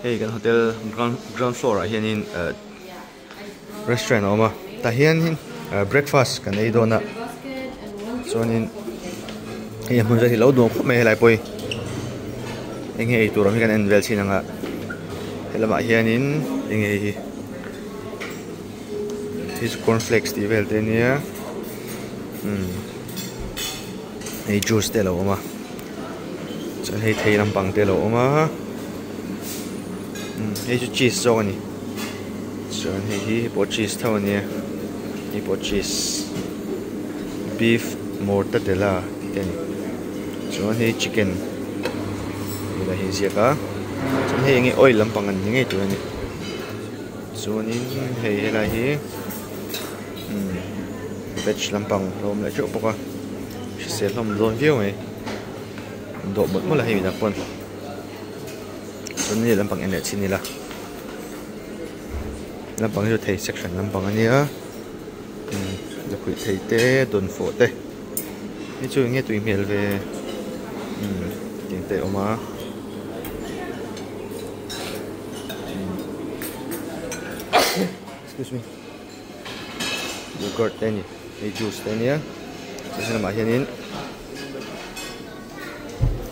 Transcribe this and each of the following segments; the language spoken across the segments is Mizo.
Hei kan hotel ground ground floor ah hianin eh restaurant a awm a tah hianin breakfast kan ei dawn a chuanin hei a hmun vel hi lo duang khawp mai helai pawh hi eng nge eitur awm hi kan en vel chin ang a helamah hianin eng nge hi hei chu cornflakes tih vel te ania umm hei juice te a lo awm a chuan hei thei lampang te a lo awm a umm hei chu cheese zawk a ni chuan hei hi hei pawh cheese tho a nia hei pawh cheese beef mortadella tih te a ni chuan hei chicken helai hi a ziak a chuan hei eng nge oil lampang an ni ngei tur a ni chuanin hei helai hi umm veg lampang a awm leh teuh bawk a hrisel hlawm dawn viau mai dawh mawlh mawlh a hei midang pawn chuan hei lampang en leh chhin ila lampang hi chu thei section lampang ania umm lakhuih thei te dawnfawh te hei chu eng nge tui hmel ve umm tiang te a awm a. Excuse me yogurt te a ni hei juice te ania chuan helamah hianin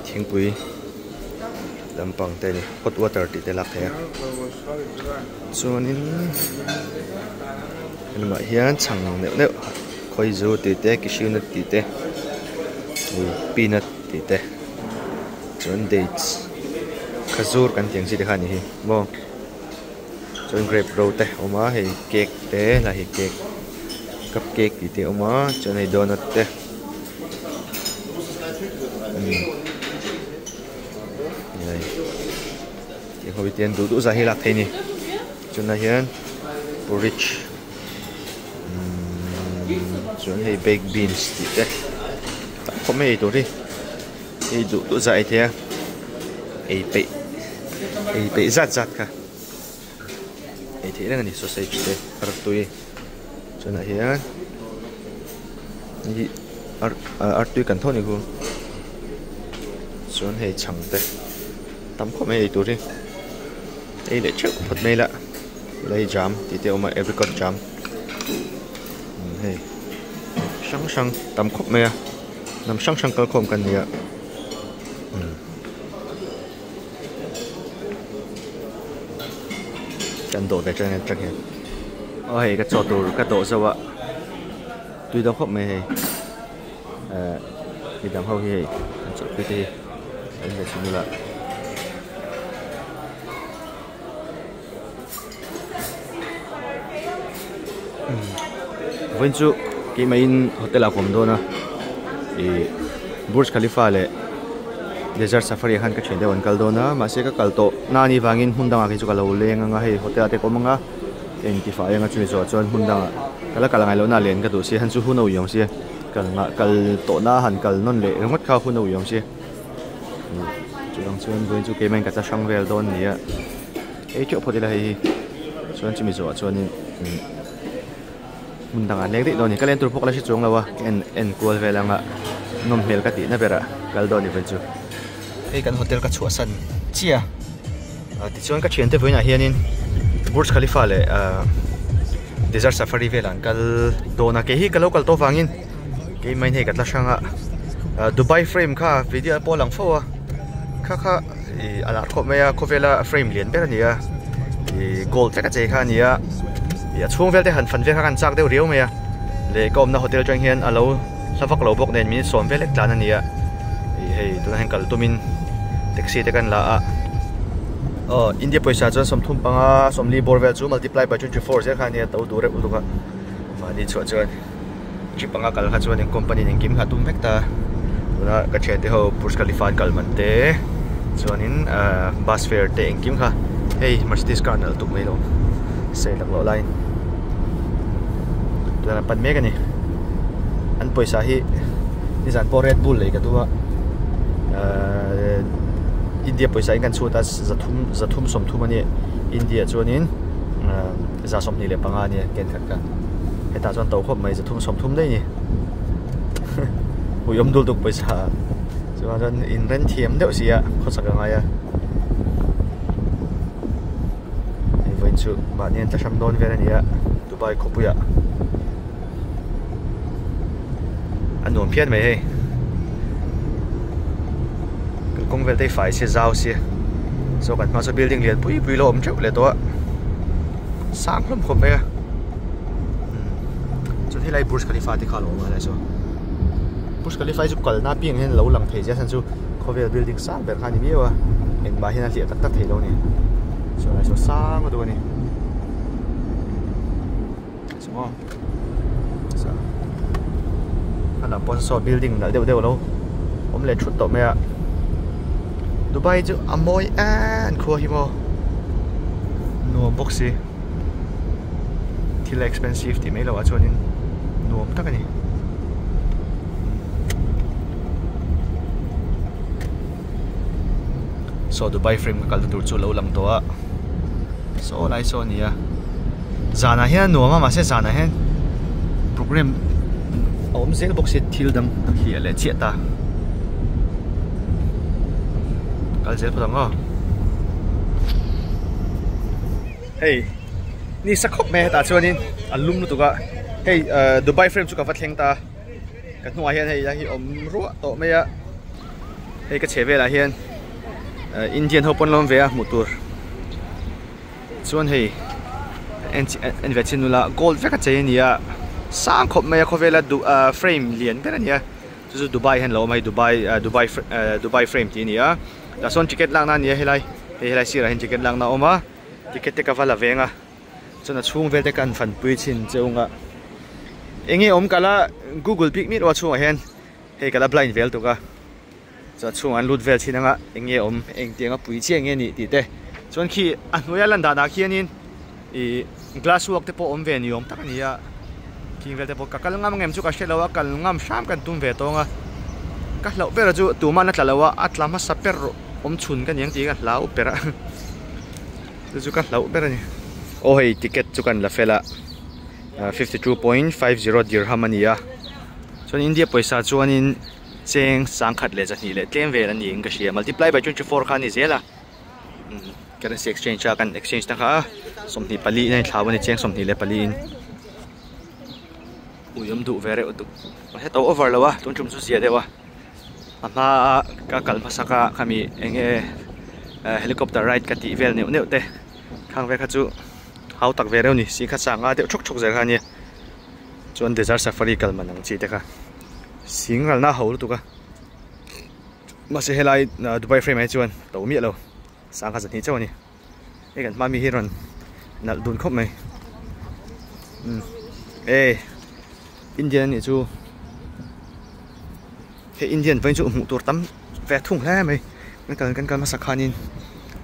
thingpui lampang te a ni hot water tih te a lak theih a chuanin helamah hian chhang neuh neuh khawizu tih te cashew nut tih te peanut tih te chuan dates khazur kan tih ang chi te kha a ni hi maw. Chuan grape ro te a awm a hei cake te helai hi cake cup cake tih te a awm a chuan hei donut te umm hei ho hi te an duh duh zah hi lak theih a ni chuan ah hian porridge umm chuan hei baked beans tih te tam khawp mai eitur hi. Hei duh duh zah ei thei a ei peih ei peih zat zat kha ei theih reng a ni sausage te artui chuan ah hian hei ar artui kan tho a ni khu chuan hei chhang te tam khawp mai ei tur hi ei leh theuh phawt mai ila helai hi jam tih te a awm a apricot jam hei hrang hrang tam khawp mai a. Hnam hrang hrang kalkhawm kan ni a umm kan dawh ve tang atang hian aw hei ka chaw tur ka dawh zauh a tui dawn khawp mai hei ehh midang ho hi hei an chawlhpui te hi an in ve chhun ula. Vawiin chu keimah-in hotel ah ka awm dawn a ih Burj Khalifa leh Desert Safari ah khan ka thian deuh an kal dawn a mahse ka kal tawh na anih vangin hmun dangah kei chu ka lo leng ang a hei hotel ah te ka awm ang a ka intifai ang a chumi zawhah chuan hmun dangah ka la kal ngaih lohna len ka duh si han chu hun a ui awm sia kal nghah kal tawhna han kal nawn leh ringawt kha hun a ui awm sia. Chuvang chuan vawiin chu keimah in ka tla hrang vel dawn a ni a ei teuh phawt ila hei hi chuan chumi zawhah chuanin hmun dangah an leng daih dawn a ni ka len tur pawh ka la hre chuang lo a ka en en kual vel anga nawm hmel ka tihna berah kal dawn a ni vawiin chu. Hei kan hotel ka chhuahsan chiah a tichuan ka thiante vawiinah hianin Burj Khalifa leh ahh Desert Safari velah an kal dawn a kei hi ka lo kal tawh vangin. Keimah in hei ka tla hrang a Dubai frame kha video pawh a lang fo a kha kha ih a lar khawp mai a khawvela frame lian ber a ni a ih gold vek a chei kha a ni a ih a chhung vel te han fan vel kha khan chak deuh riau mai a leh ka awmna hotel atang hian a lo hla vak lo bawk nen min sawm vel lek tlan a ni a ih hei tunah hian kal tumin taxi te kan la a aw India pawisa chuan 35 40 bawr vel chu multiply by 24 zel kha a nia to duh reuh lutuk a mahni chhuah chuan. Trip anga kal kha chuan in company in engkim kha a tum vek ta tuna ka thiante ho Burj Khalifa an kal man te chuanin ahh bus fare te engkim kha hei Mercedes car nalh tuk mai lo sei lak loh laiin tuna an pan mek a ni an pawisa hi nizan pawh Red Bull lei ka tum a ahh India pawisa in kan chhut a zathum zathum sawmthum a nia India chuanin ahh 25 a nia ken khat kha. Hetah chuan to khawp mai 330 daih a ni ui awm dul tuk pawisa chuan chuan in ren thiam deuh si a khawsak a ngai a. chu mahni an tla hrang dawn vel a ni a Dubai khawpuiah a nuam phian mai hei kalkawng vel te hi fai se zau se saw kan hma saw building lian pui pui lo awm teuh leh tawh a sang hlawm khawp mai a chuan helai Burj Khalifa te kha a lo awm a helai saw Burj Khalifa hi chu kalna apiang hian a lo lang thei zia chhan chu khawvel building sang ber kha a ni miau a engmah hian a hliah tak tak thei lo a ni saw lai saw sang lutuk a ni. A pawh saw building nalh deuh deuh alo awm leh thut tawh mai a Dubai chu a mawi en khua hi maw nuam bawk si thil expensive tih mai loh ah chuanin nuam tak a ni. Saw Dubai frame ka kalna tur chu a lo lang tawh a saw lai saw a ni a zanah hian a nuam a mahse zanah hian program a awm zel bawk sia thil dang a hliah leh chiah ta kal zel phawt ang aw hei ni sa khawp mai hetah chuanin a lum lutuk a hei ah Dubai frame chu ka va thleng ta a. Ka hnungah hian hei hi awm ruah tawh mai a hei ka chheh velah hian Indian ho pawn an lo awm ve a hmuh tur chuan hei en ve chin nula gold vek a chei a ni a sang khawp mai a khawvela frame lian ber a ni a chu chu Dubai hian a lo awm a hei Dubai Dubai Dubai frame tih a ni a tah sawn ticket lakna a ni a helai hei helai sirah hian ticket lakna a awm a ticket te ka va la veng a. Chuan a chhung vel te kan fanpui chhin che ung a enge awm kala google bik miah lo a chhungah hian hei kala blind vel tuk a chuan a chhungah an lut vel chhin anga enge awm engtiang a pui chiah nge nih tih te chuan khi a hnuaia lan danah khianin ih glass work te pawh awm ve ni awm tak a ni a khing vel te pawh ka kal ngam ang em chu ka hre lo a kal ngam hram kan tum ve tawng a ka hlauh ber chu tumah na tla lo a a tla hmasa ber awm chhun ka ni ang tih ka hlau ber a. Chu chu ka hlauh ber a ni. Aw hei ticket chu kan la fel a 52.50 dirham a ni a chuan India pawisa chuanin cheng sangkhat leh zahnih leh tlem vel a ni in ka hria multiply by 24 kha a ni zel a currency exchange a kan exchange na kha 24 in a inthlau a ni cheng 24 in ui awm duh ve reuh duh heta over lo a tun tum chu zia deuh a. A hma a ka kal hmasak a khami eng nge helicopter ride ka tih vel neuh neuh te khang vel kha chu hau tak ve reuh a ni si kha sanga deuh thuk thuk zel kha a nia chuan desert safari kal man ang chi te kha sing ralna a ho lutuk a mahse helai Dubai frame ah hi chuan to miah lo sangha zahnih chauh a ni. Hei kan hma mi hi rawn nalh dun khawp mai umm e Indian anih chu hei Indian vawiin chu hmuh tur tam ve thung hle mai kan kal kan kal hmasa khanin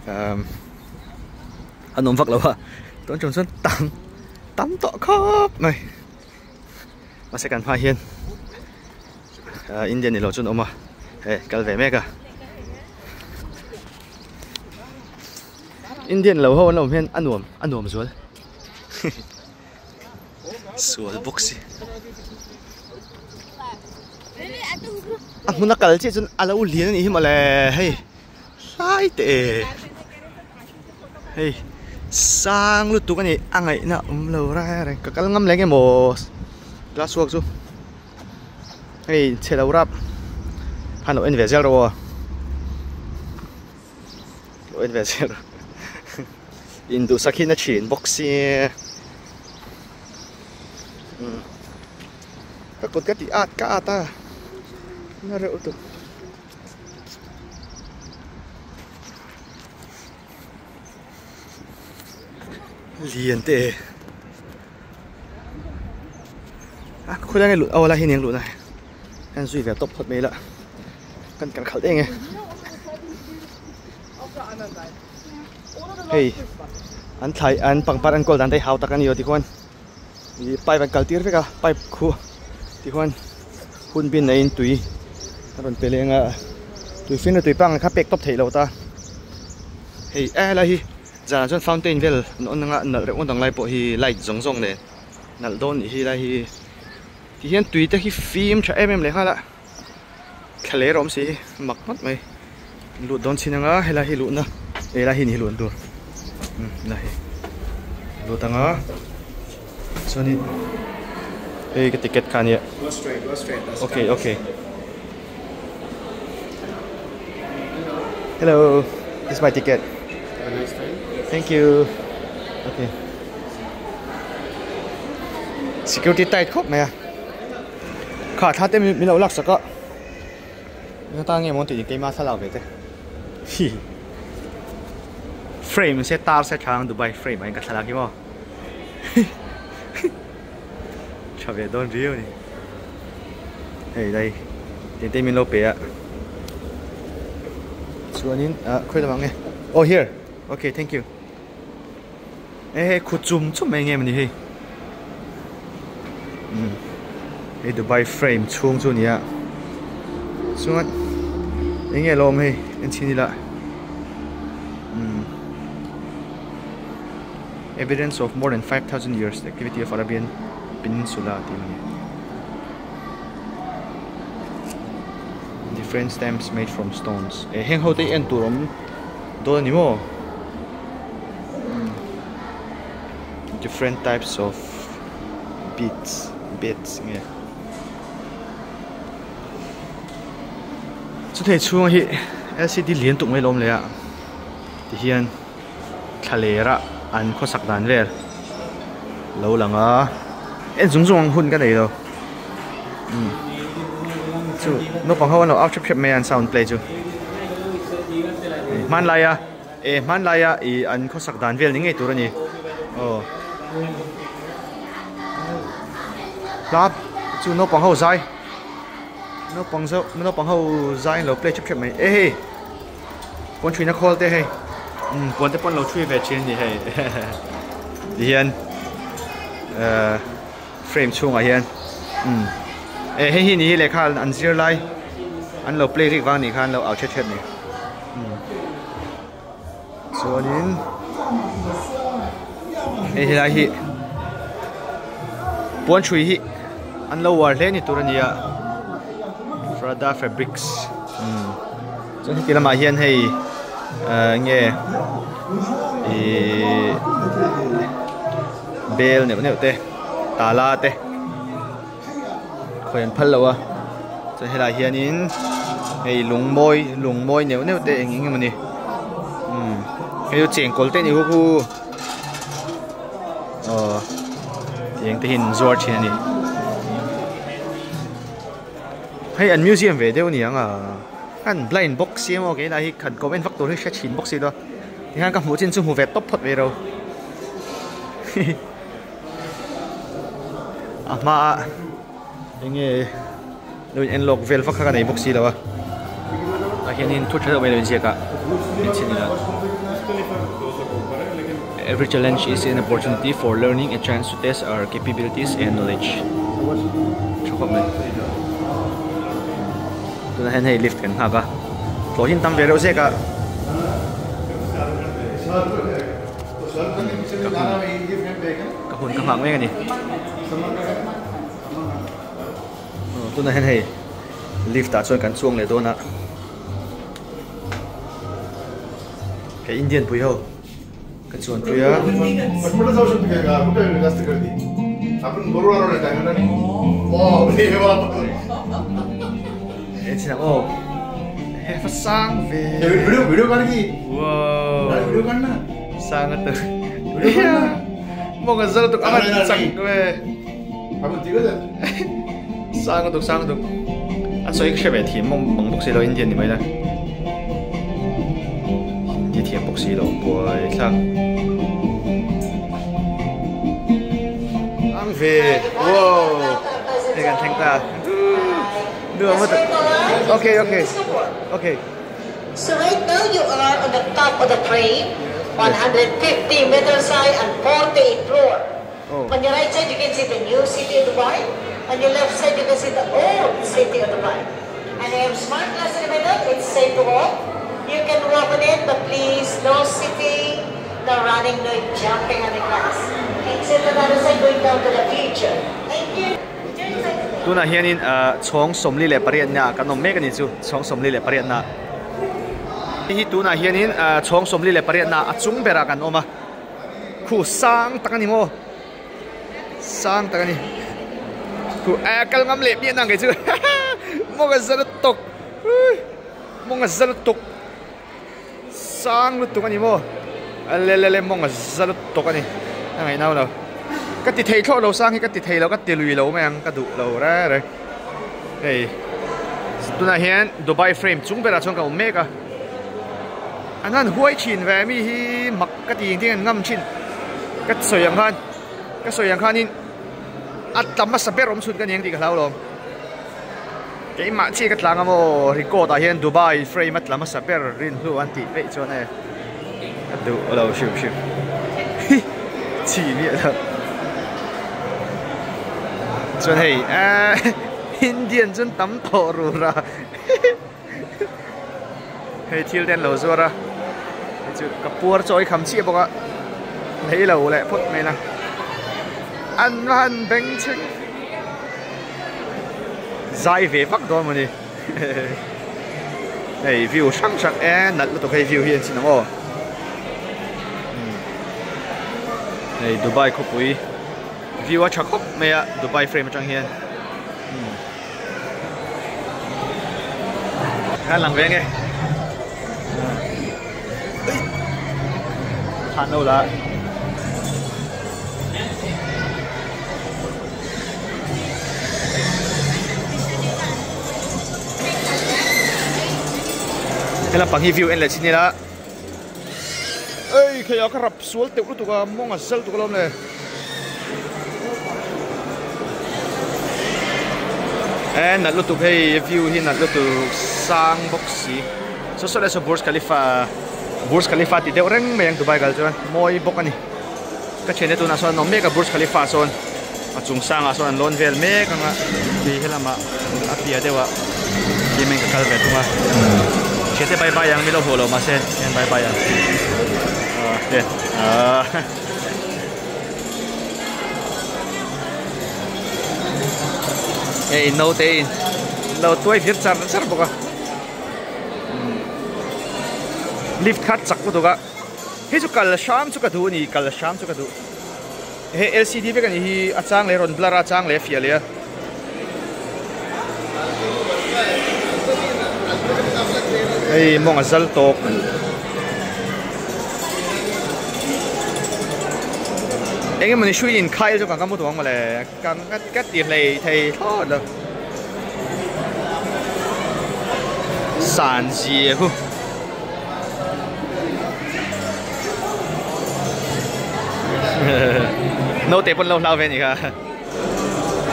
umm an awm vak lo a tun tum chuan tam tam tawh khawp mai mahse kan hmaah hian Indian ni lo chu an awm a hei kal ve mek a. Indian lo ho an awm hian a nuam a nuam zual sual bawk si a hmun a kal chiah chuan a lo lian a nih hi mawle hei hlai teh e hei sang lutuk a ni a ngaihna awm lo reng reng ka kal ngam leh nge maw glass work chu. Hei chhe lo rap khan lo en ve zel rawh aw lo en ve zel rawh induhsak hi na thin bawk sia umm ka kut ka tih at ka at a na reuh lutuk. Lian te e a khawilai nge lut aw lai hi eng luhna kan zui ve tawp phawt mai ila kan kal khalh eng e hei an thlai an pangpar an kawl dan te hi hau tak a ni aw tikhuan ih pipe an kal tir vek a pipe khu tikhuan hun bin neiin tui a rawn pe leng a tui fim leh tui pangngai kha pek tawp theih loh ta hei e helai hi zanah chuan fountain vel an on anga nalh reuh ngawt ang lai pawh hi light zawng zawng nen nalh dawn nih hi lai hi ti hian tui te hi fim tha em em leh nghal a thla ler a awm si hi mak ngawt mai lut dawn chin anga helai hi luhna helai hi ni hi luhna tur umm helai hi. Lut anga chuanin hei ka ticket kha ania okay okay hello this is my ticket thank you okay security tight khawp mai a kha thla te min lo lak sak a Eng atan nge maw tih keima thlalak ve te hi frame se tar se thlang Dubai frame ah hian ka thlalak hi maw tha ve dawn viau a ni hei lai tiang te min lo pe a chuanin ah khawi lamah nge oh here okay thank you Hei hei khu chum chum mai nge mawni hei umm hei Dubai frame chhung chu a ni a chuan eng nge lo awm hei en chhin ila umm evidence of more than 5000 years activity of Arabian peninsula tih a ni different stamps made from stones eh heng ho te hi en tur awm dawn a ni maw. Different types of beads beads nge chuthei chhung hi lcd lian tuk mai a lo awm leh a tihian thla ler a an khawsak dan vel lo lang a en zung zung ang hun ka nei lo umm chu naupang ho an lo au hrep hrep mai a an sound play chu hmanlai a. E hmanlaia ih an khawsak dan vel ni ngei tur a ni aw hla chu naupang ho zai naupang zo naupang ho zai an lo play thep thep mai e hei puan thuina khawl te hei umm puan te pawh an lo thui ve thin a ni hei ti hian ehh frame chhungah hian umm e hei hi ni hi lehkha an zir lai an lo play rik vang nih khan an lo au thep thep a ni. Chuanin hei helai hi puan hrui hi an lo uar hle ni tur a ni a Frada fabrics umm chuan heti lamah hian hei ah enge ihh bel neuh neuh te tala te khawi an phal lo a chuan helaiah hianin hei lung mawi lung mawi neuh neuh te eng eng emawni umm hei chu chengkawl te a ni bawk u aw tiang te hi an zuar thin a ni hei an museum ve deuh a ni ang a an blind box hi emaw keimah hi khan comment vak tur hi hre thin bawk si lo tikhan ka hmuh chin chu hmu ve tawp phawt mai ro. A hmaah eng nge lo in en lawk vel vak kha ka nei bawk si lo a tah hianin thu tha deuh mai lo inziak a en chhin ila every challenge is an opportunity for learning a chance to test our capabilities and knowledge tha khawp mai tunah hian hei lift kan nghak a hlawh hi an tam ve reuh zek a. Ka hun ka nghak mek a ni. Tunah hian hei lift ah chuan kan chuang leh dawn a. Hei Indian pui ho ka chuan pui a. Hei chin ang aw. Hei va sang ve. Wow. Sang a tu. Mong a zal tuk aman chak ve. Sang a tuk sang a tuk. An sawi ka hre ve thiam mong mang bawk si lo Indian ni mai la. Hindi thiam bawk si lo buai thlak. Ang ve. Wow. Hei kan thleng ta. Nuam a tuk. Okay okay. Okay. So right now you are on the top of the frame, 150 meters high and 48 floor. Oh. On your right side you can see the new city of Dubai. On your left side you can see the old city of Dubai. And I have smart glass in the middle, it's safe to walk. You can walk on it, but please no sitting, no running, no jumping on the glass. Exit on the other side going down to the future. Thank you. Tunah hianin chhawng 48 na kan awm mek a ni chu chhawng 48 na hei hi tunah hianin chhawng 48 na a chung berah kan awm a. Khu sang tak a ni maw? Sang tak a ni. Khu a kal ngam leh miah nang kei chu. Mawng a za lutuk. Mawng a za lutuk. Sang lutuk a ni maw? A le le le mawng a za lutuk a ni. A ngaih nau lo. Ka ti thei thlawh lo sang hi ka ti thei lo ka ti lui lo mai ang ka duh lo reng reng. Hei tunah hian Dubai frame chung berah chuan ka awm mek a. An han huai thin ve mi hi mak ka ti engtin an ngam thin. Ka sawi ang khan ka sawi ang khanin a tla hmasa ber awm chhun ka ni ang tih ka hlau lo. Keimah chiah ka tlang a maw record ah hian Dubai frame a tla hmasa ber rin hnu an tih peih chuan e ka duh lo hrim hrim hi chhi miah lo chuan hei eh Indian chuan tam tawh rur a hei thil te an lo zuar a hei chu ka puar chawi kham chiah bawk a lei lo leh phawt mai la an va han beng chheng zai ve vak dawn mawni hei view hrang hrang e nalh lutuk hei view hi an chin ang aw hei Dubai khawpui view a tha khawp mai a Dubai frame atang hian. Khan lang ve nge. Khan lo la. Hela pang hi view en leh chin ila. Ei khei a ka rap sual teuh lutuk a mawng a zal tuk alawm le. E nalh lutuk hei view hi nalh lutuk sang bawk si saw saw leh saw Burj Khalifa Burj Khalifa tih deuh reng mai ang Dubai kal chuan mawi bawk a ni ka thiante tunah sawn an awm mek a Burj Khalifa sawn a chung sangah sawn an lawn vel mek ang a tui helamah a piah deuh ah cement ka kal ve thung a thiante bye bye ang milo hmuh loh mahse hian bye bye ang ahh hei naute in lo tuai vir char char bawk a lift kha chak lutuk a hei chu kal hram chu ka duh a ni kal hram chu ka duh. Hei LCD vek a nih hi a chang leh rawn blur a a chang leh a fiah leh a. Hei mawng a zal tawk. Eng emawni hrui in khai chu kan ka mu duh ang mawle ka ka ti hlei thei thlawt lo. San zia hu. Naute pawn lo hlau ve ni kha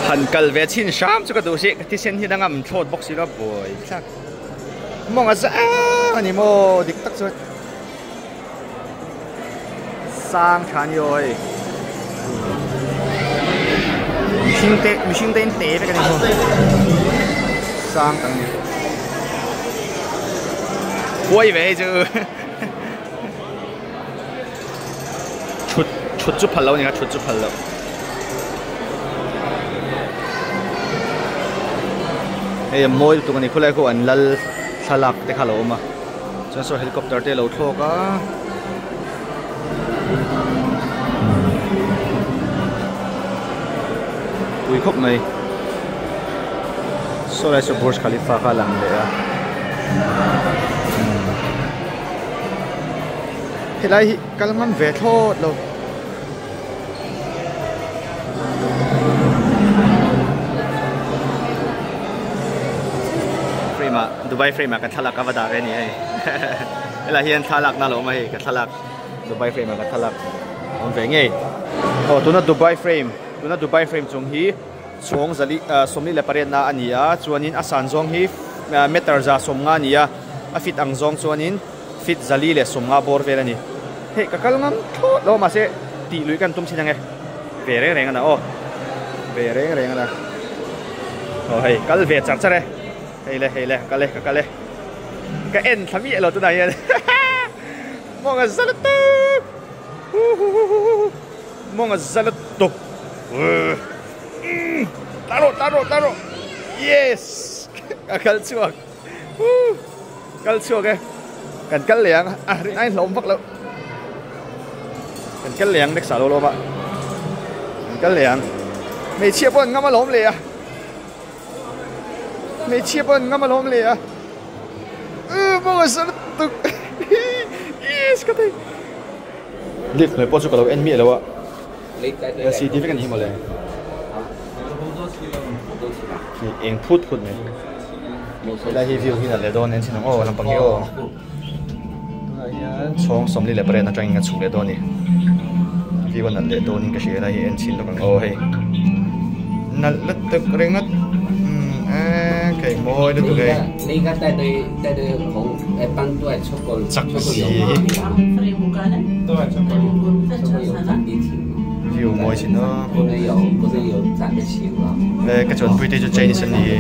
han kal ve chhin hram chu ka duh si ka thisen hi dangam thlawt bawk si lo buai thlak mawng a za a ni maw dik tak chuan sang tha ni aw hei mihring te mihring te in te vek a ni maw sang tak a ni huai ve hei chu. Thut thut chu phal lo a ni a thut chu phal lo. Hei a mawi lutuk a ni khawlai khu an lal thlalak te kha a lo awm a chuan saw helicopter te a lo thlawk a. Pui khawp mai saw lai saw Burj Khalifa kha a lang leh a. Helai hi kal ngam ve thlawt lo. Frame ah Dubai frame ah ka thlalak a va dah ve a ni hei. Helai hian thlalak na lo awm a hei ka thlalak Dubai frame ah ka thlalak awm ve ngei. Aw tuna Dubai frame tuna Dubai frame chung hi chhawng zali 48 na a ni a chuanin a san zawng hi meter 150 a ni a a fit ang zawng chuanin Fit 450 bawr vel a ni. Hei ka kal ngam thlawt lo mahse tih luih kan tum chin ang e. Ve reng reng a na aw. Ve reng reng a na. Aw hei kal ve char char e. Hei le hei le ka kal e ka kal e. Ka en thla miah lo tunah hian. Mawng a za lutuk. Hu hu hu hu hu. Mawng a za lutuk. Tla rawh tla rawh tla rawh. Yes. Ka kal chhuak. Kal chhuak e. Kan kal leh ang a rin ain hlawm vak loh. Kan kal leh ang next ah lo lawm a. Kan kal leh ang. Hmeichhia pawh an ngam alawm leh a. Hmeichhia pawh an ngam alawm leh a. Uu maw sa lutuk. Yes ka thei. Lift hnuai pawh chu ka lo en miah lo a. LCD vek a ni hi mawle. Eng phut phut mai. Helai hi view hi nalh leh dawn en chhin ang aw lampang hi aw. Tunah hian chhawng 48 atangin a chhuk leh dawn a ni. View a nalh leh dawnin ka hria helai hi en chhin lawk ang aw hei. Nalh lutuk ringawt umm eee kei mawi lutuk hei. Chak si hi. View mawi chin aw. Le ka chuanpui te chu Chinese an ni hi.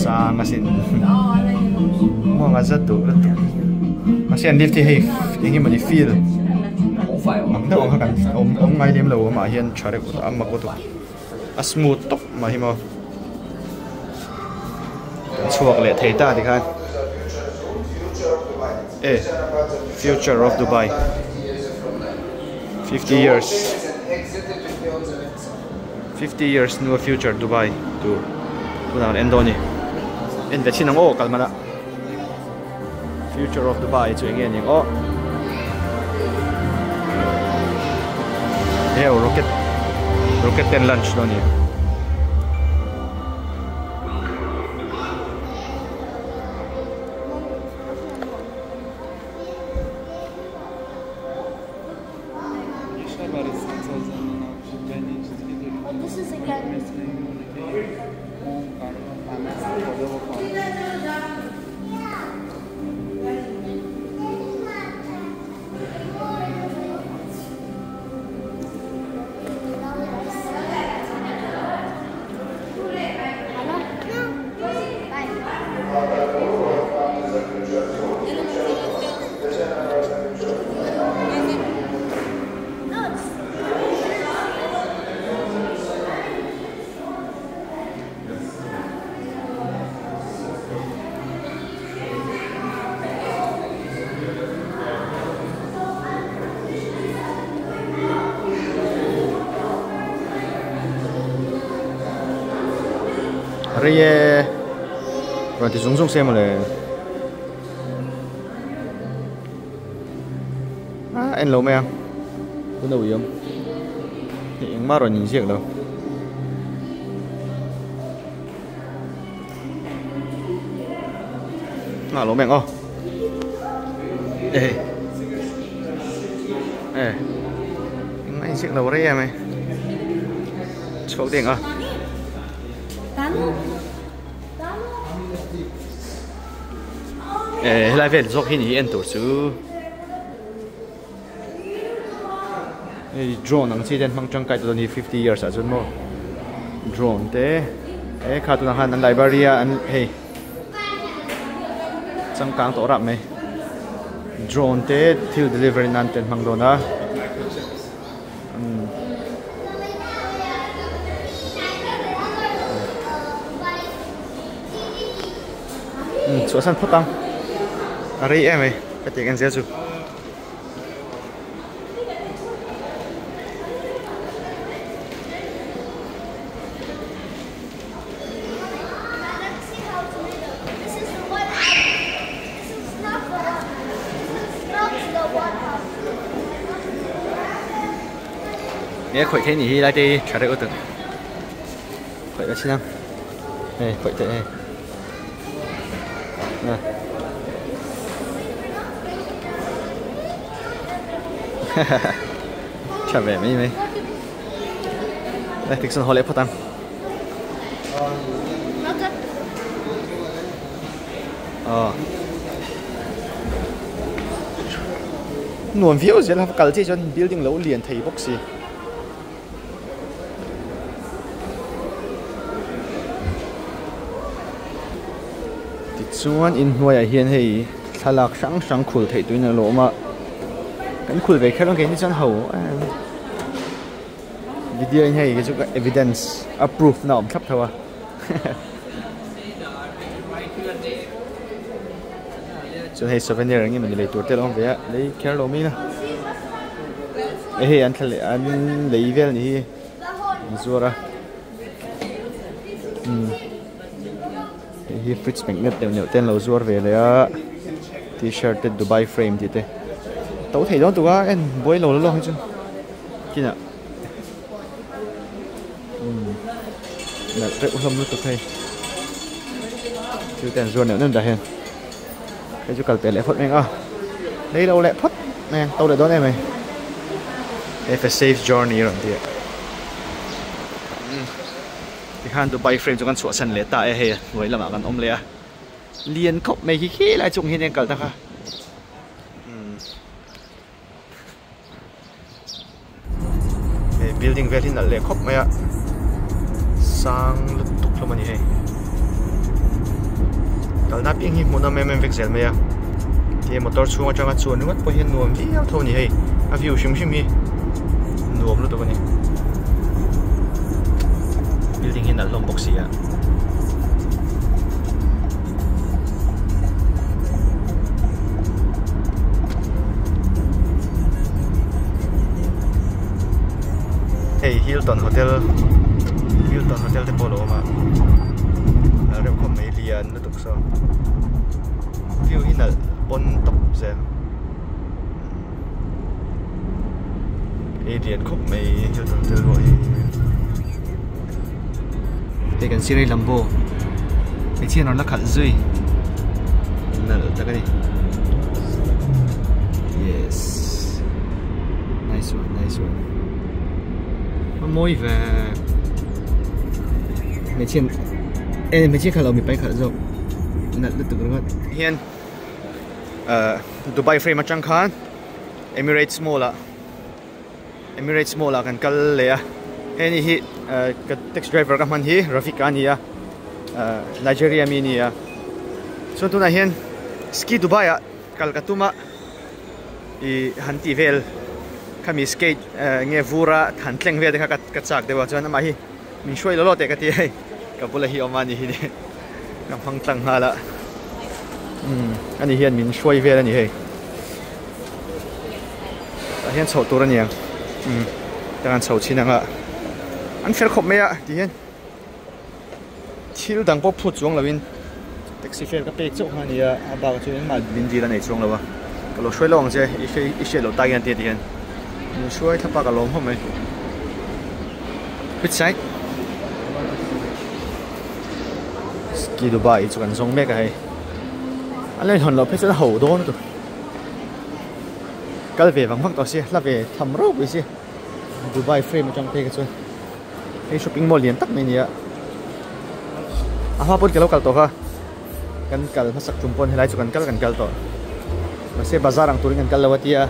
Sang asin muang a zat duh lutuk mahse an lift hi hei eng emawni feel ang deuh ang kha kan awm ngai lem lo amah hian tha reuh a mak lutuk. A smooth tawp mai hi maw. Kan chhuak leh thei ta tikhan. E future of Dubai 50 years 50 years hnua future Dubai tur tunah kan en dawn a ni. En ve chhin ang aw kal hman a. Future of Dubai chu enge aniang aw. Heo rocket rocket ten lunch dawn a ni. Rei e rawn ti zung zung se mawle a en lo mai ang hun a ui awm hei engmah rawn inziak lo. Nghah lo meng aw eh eh engmah inziak lo rei em mai chhuak deng a eh helai vel zawk hi ni en tur chu hei drone ang chi te an hmang tangkai tawh a ni 50 years ah chuan maw drone te e kha tunah khan an library a an hei changkang tawh rap mai drone te thil delivery nan te an hmang dawn a umm chhuahsan phawt ang a rei em mai ka tih ang zel chu. Nge khawih theih nih hi lai te hi tha reuh lutuk khawih la chin ang hei khawih theih hei Tha ve mai mai. Đây, thực sự họ lẽ phát tăng. Ờ. Nuam viau zel a kal chiah chuan building lo lian thei bawk si. Tichuan inhnuaiah hian hei. Thlalak hrang hrang khul theih tuin a lo awm a, kan khul ve kher ang keini chuan ho em video in hei chu ka evidence a proof na awm thlap tho a chuan hei souvenir eng emawni lei tur te a lo awm ve a lei kher lo mai ila hei an thla leh an lei vel a nih hi an zuar a umm. Hei hi fridge magnet neuh neuh te an lo zuar ve leh a t-shirt te Dubai frame tih te to thei dawn tuk a en buai lo lawk hi chu kinah umm nalh reuh hlawm lutuk hei thil te an zuar neuh neuh dah hian hei chu kal peh leh phawt mai ang a lei lo leh phawt mai ang to leh dawn em mai have a safe journey a rawn ti a. Tikhan Dubai frame chu kan chhuahsan leh ta e hei a hnuai lamah kan awm leh a lian khawp mai khi khi lai chung hian kal ta kha umm hei building vel hi nalh leh khawp mai a sang lutuk hlawm a ni hei kalna apiang hi hmuhnawm em em vek zel mai a ti motor chhung atanga chuan ringawt pawh hian nuam viau tho a ni hei a view hrim hrim hi nuam lutuk a ni building hi nalh hlawm bawk si a hei Hilton hotel Hilton hotel te pawh a lo awm a nalh reuh khawp mai lian lutuk saw view hi nalh pawn tawp zel. Hei lian khawp mai Hilton hotel pawh hi hei kan sir hi lambo hmeichhia an rawn la khalh zui nalh tak a ni yes nice one nice one a mawi ve hmeichhia eh hmeichhia khalh lo mipa khalh zawk nalh lutuk ringawt hian ahh Dubai frame atang khan Emirates Mall ah Emirates Mall ah kan kal leh a hei ni hi ahh ka taxi driver ka hman hi Rafik a ni a ahh Nigeria mi a ni a chuan tunah hian ski Dubai ah kal ka tum a ih han tih vel khami skate ahh nge vur a han tleng vel te kha ka chak deuh a chuan amah hi min hruai lo lo teh ka ti a hei ka bula hi awm a ni hi ka hmang tlang nghal a umm ani hian min hruai vel a ni hei tah hian chhoh tur a ni ang umm tah hian chho chhin ang a an fel khawp mai a ti hian thil dang pawh phut chuang lo in taxi fare ka pek chauh kha a ni a a bakah chuan engmah min dil a nei chuang lo a ka lo hruai lo ang che i hriat loh tak hian ti hian min hruai thlap a ka lawm khawp mai. Which side? Ski Dubai chu kan zawng mek a hei. A len hawn loh phei chuan a ho dawn lutuk. Kal ve vang vang tawh sia, hla ve tham ropui sia. Dubai frame atang phei kha chuan hei shopping mall lian tak mai a ni a. A hma pawn ka lo kal tawh kha. Kan kal hmasak tum pawn helai chu kan kal kan kal tawh. Mahse bazar ang turin kan kal lo a tia.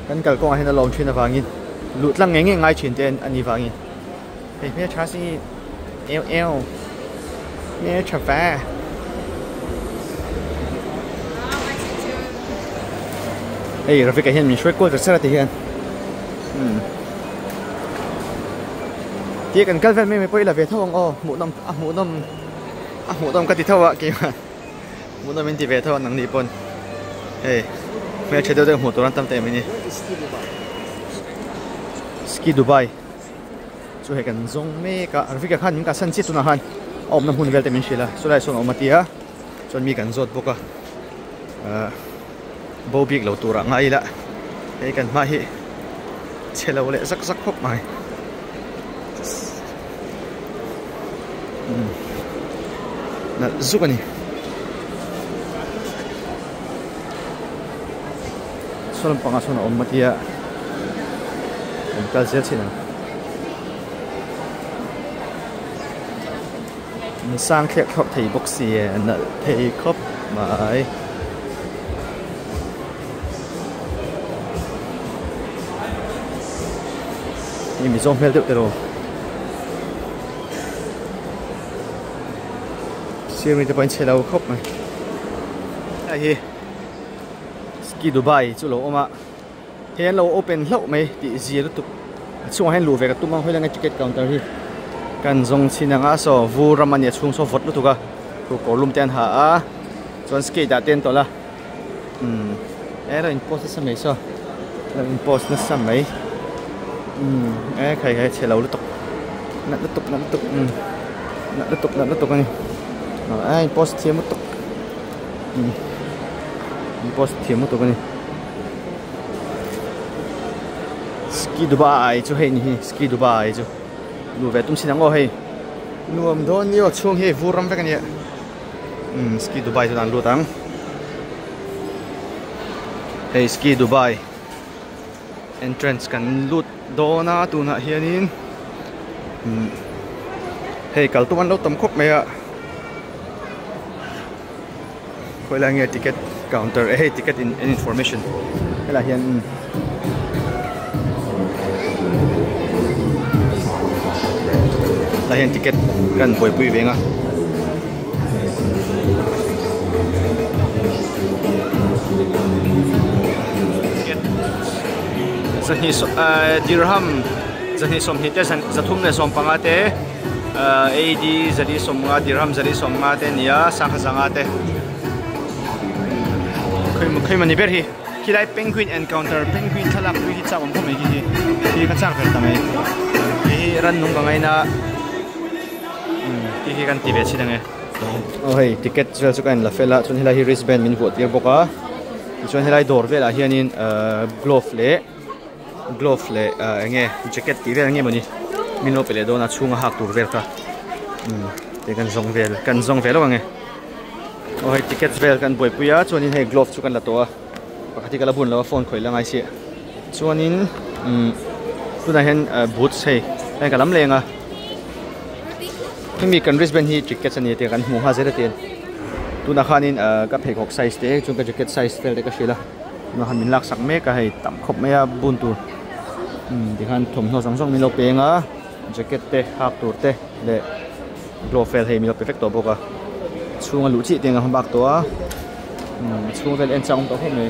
Kan kal kawngah hian a lawm thin avangin luh tlang ngei ngei ngai thin te a ni vangin hei hmel tha si eu eu hmel tha va hei Rafika hian min hruai kual ta char a ti hian umm tia kan kal vel mai mai pawh i la ve tho ang aw hmuhnawm a hmuhnawm a hmuhnawm ka ti tho a keimah. Hmuhnawm in ti ve tho a nang ni pawn hei hmeltha deuh deuh hmuh tur an tam teh mai ni. Ski Dubai chu hei kan zawng mek a Rafika khan min kalsan chiah tunah khan a awmna hmun vel te min hrilh a chulaiah sawn a awm a tia chuan mi kan zawt bawk a ahh bo bik lo turah ngai ila hei kan hma hi chhe lo leh zak zak khawp mai. Nalh zuk a ni. Saw lampangah sawn a awm a tia kan kal zel thin ang. In sang thlek thlawk thei bawk si e a nalh thei khawp mai. Hei mizo hmel deuh tiraw sir mite pawh in chhe lo khawp mai. Hei hi. Ski Dubai chu lo awm a hei an lo open hlauh mai tih zia lutuk a chhungah hian luh ve ka tum ang hawilanga ticket counter hi kan zawng chhin ang a saw vur ram a nia chhung saw vawt lutuk a khu kawr lum te an ha a chuan skate ah te an tawlh a umm e lo in post nasa mai saw lo in post nasa mai umm e khai khai chhe lo lutuk nalh lutuk nalh lutuk umm nalh lutuk nalh lutuk a ni a in post thiam lutuk. An post thiam lutuk a ni Ski Dubai chu hei ni hi Ski Dubai chu luh ve tum sin ang aw hei nuam dawn ni aw chhung hi hei vur ram vek a nia umm Ski Dubai chu an lut ang hei Ski Dubai entrance kan lut dawn a tunah hianin umm hei kal tum an lo tam khawp mai a. Khawilai nge ticket counter eh hei ticket in information helaiah hian umm helaiah hian ticket kan buaipui veng a. Ticket zahnih sawm eh dirham zahnih sawmhnih te zathum leh sawmpanga te. AD zali sawmnga dirham zali sawmnga te a ni a sangha zanga te khawi mani ber hi khilai penguin encounter penguin thlalak pui hi chak awm khawp mai khi hi khi ka chak ber ta mai khi hi rannung ka ngaina khi khi kan ti ve chhin ange aw hei ticket vel chu ka en la fel a chuan helai hi wristband min vuah tir bawk a tichuan helai dawr velah hianin glove leh. Glove leh eng nge jacket tih vel nge mawni min lo pe leh dawn a chhunga hak tur vel kha umm te kan zawng vel kan zawng ve lo ang e aw hei ticket vel kan buaipui a chuanin hei glove chu kan la tawh a pakhat hi ka la bun lo a phone khawih la ngai si chuanin umm tunah hian boots hei hei ka lam leng a hemi kan wristband hi ticket a ni tih kan hmuh nghal zel a ti tunah khanin ka pheikhawk size te chuan ka jacket size vel te ka hrilh a. Tunah khan min laksak mek a hei tam khawp mai a bun tur umm tikhan thawmhnaw zawng zawng min lo peng a jacket te hak tur te leh glove vel hei min lo pe vek tawh bawk a chhunga luh chiah te ang a bak tawh a umm a chhung vel en chak awm tawh khawp mai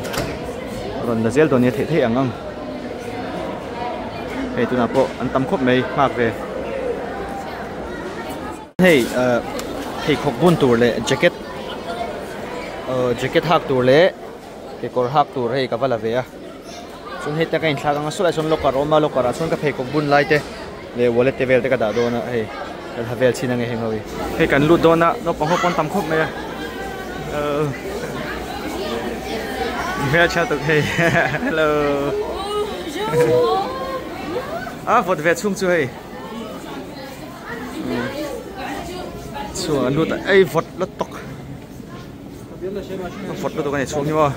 a rawn la zel dawn nia theih theih ang ang hei tunah pawh an tam khawp mai nghak ve hei ah pheikhawk bun tur leh jacket ah jacket hak tur leh. Kekawr hak tur hei ka va la ve a chuan hei te ka inthlak ang a sawlaiah sawn locker a awm a locker ah chuan ka pheikhawk bun lai te leh wallet te vel te ka dah dawn a hei kan ha vel chin ange heng ho hi. Hei kan lut dawn a naupang ho pawn tam khawp mai a hmeltha tuk hei hello a vawt ve chhung chu hei chhuah an lut a ei vawt lutuk. A vawt lutuk a ni chhung hi maw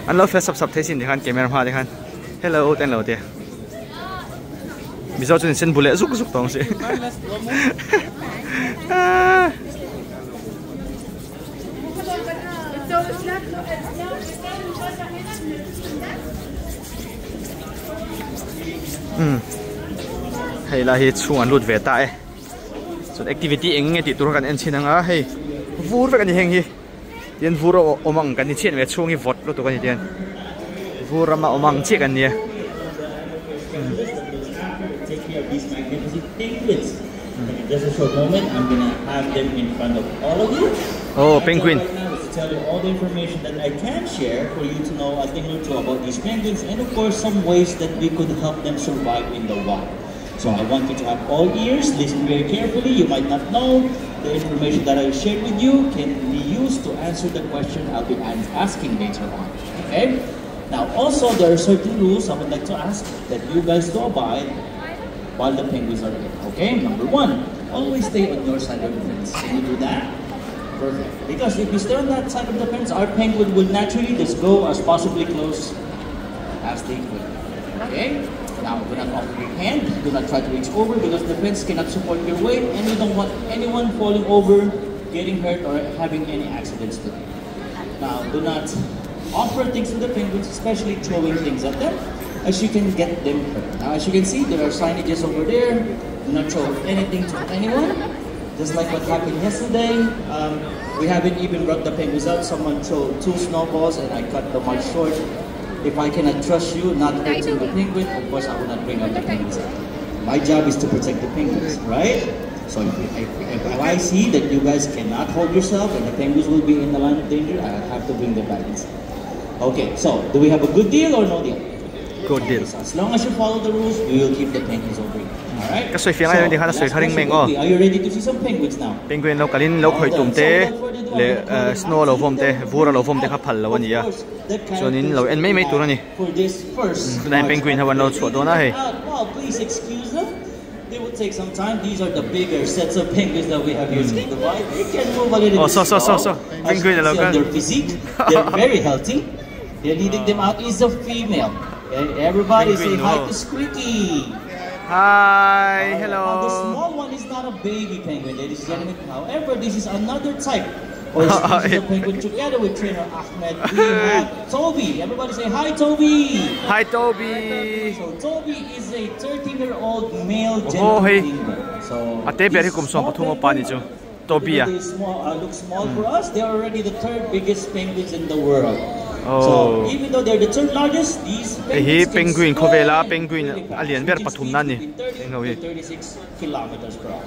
an lo fel sap sap thei sin tikhan camera hma te khan hello te an lo ti mizo chuan sen bu leh zuk zuk tawng si um hei lai hi chhung an lut ve ta e. Chuan activity eng nge tih tur kha kan en chhin ang a hei vur vek a ni heng hi tin vur a awm ang kan ni chiah mai a chhung hi vawt lutuk a ni tian vur rama awm ang chiah kan nia. Aw penguin. So I want you to have all ears, listen very carefully. You might not know the information that I shared with you can be used to answer the question I'll be asking later on. Okay? Now also there are certain rules I would like to ask that you guys do abide while the penguins are here. Okay? Number one, always stay on your side of the fence. Can you do that? Perfect. Because if you stay on that side of the fence, our penguin will naturally just go as possibly close as they could. Okay? Now, do not offer your hand. Do not try to reach over because the fence cannot support your weight and you don't want anyone falling over, getting hurt, or having any accidents today. Now, do not offer things to the penguins, especially throwing things at them, as you can get them hurt. Now, as you can see, there are signages over there. Do not throw anything to anyone. Just like what happened yesterday, um, we haven't even brought the penguins out. Someone threw two snowballs and I cut the march short. If I cannot trust you not hurting the penguin, of course I will not bring out the penguins out. My job is to protect the penguins, right? So if, if, if I see that you guys cannot hold yourself and the penguins will be in the line of danger, I have to bring them back inside. Okay, so do we have a good deal or no deal? Good deal. So as long as you follow the rules, we will keep the penguins over here. Alright? Ka sawi fiang ai ni khan a sawi kha ring meng aw. Are you ready to see some penguins now? Penguin lo kalin lo khawih tum te leh snow lo vawm te vur a lo vawm te kha phal lo a ni a chuanin lo en mai mai tur a ni. Tunah hian penguin ho an lo chhuah dawn a hei. They will take some time. These are the bigger sets of penguins that we have here in Dubai. They can move a little Aw bit saw saw saw slow. saw As you penguin can a lo see on kal. their physique, they're very healthy. They're leading them out is a female. Okay, everybody say Penguin hi no. to Squeaky. Hi, Now the hello. small one is not a baby penguin, ladies and gentlemen. However, this is another type or species of penguin. Together with trainer Ahmed, we have Toby. Everybody say hi, Toby. Hi Toby. So Toby is a 13-year-old male Oh gentle hei. penguin. So A te ber hi these kum small 13 upa ni penguin, chu. Toby even a. though they small, look small for us, they are already the third biggest penguins in the world. Oh. So even though they're the third largest, these Hei hi penguins can penguin khawvela swim penguin really a fast, lian ber reaching pathum speeds na ni. between 30 Eng ho hi. to 36 kilometers per hour.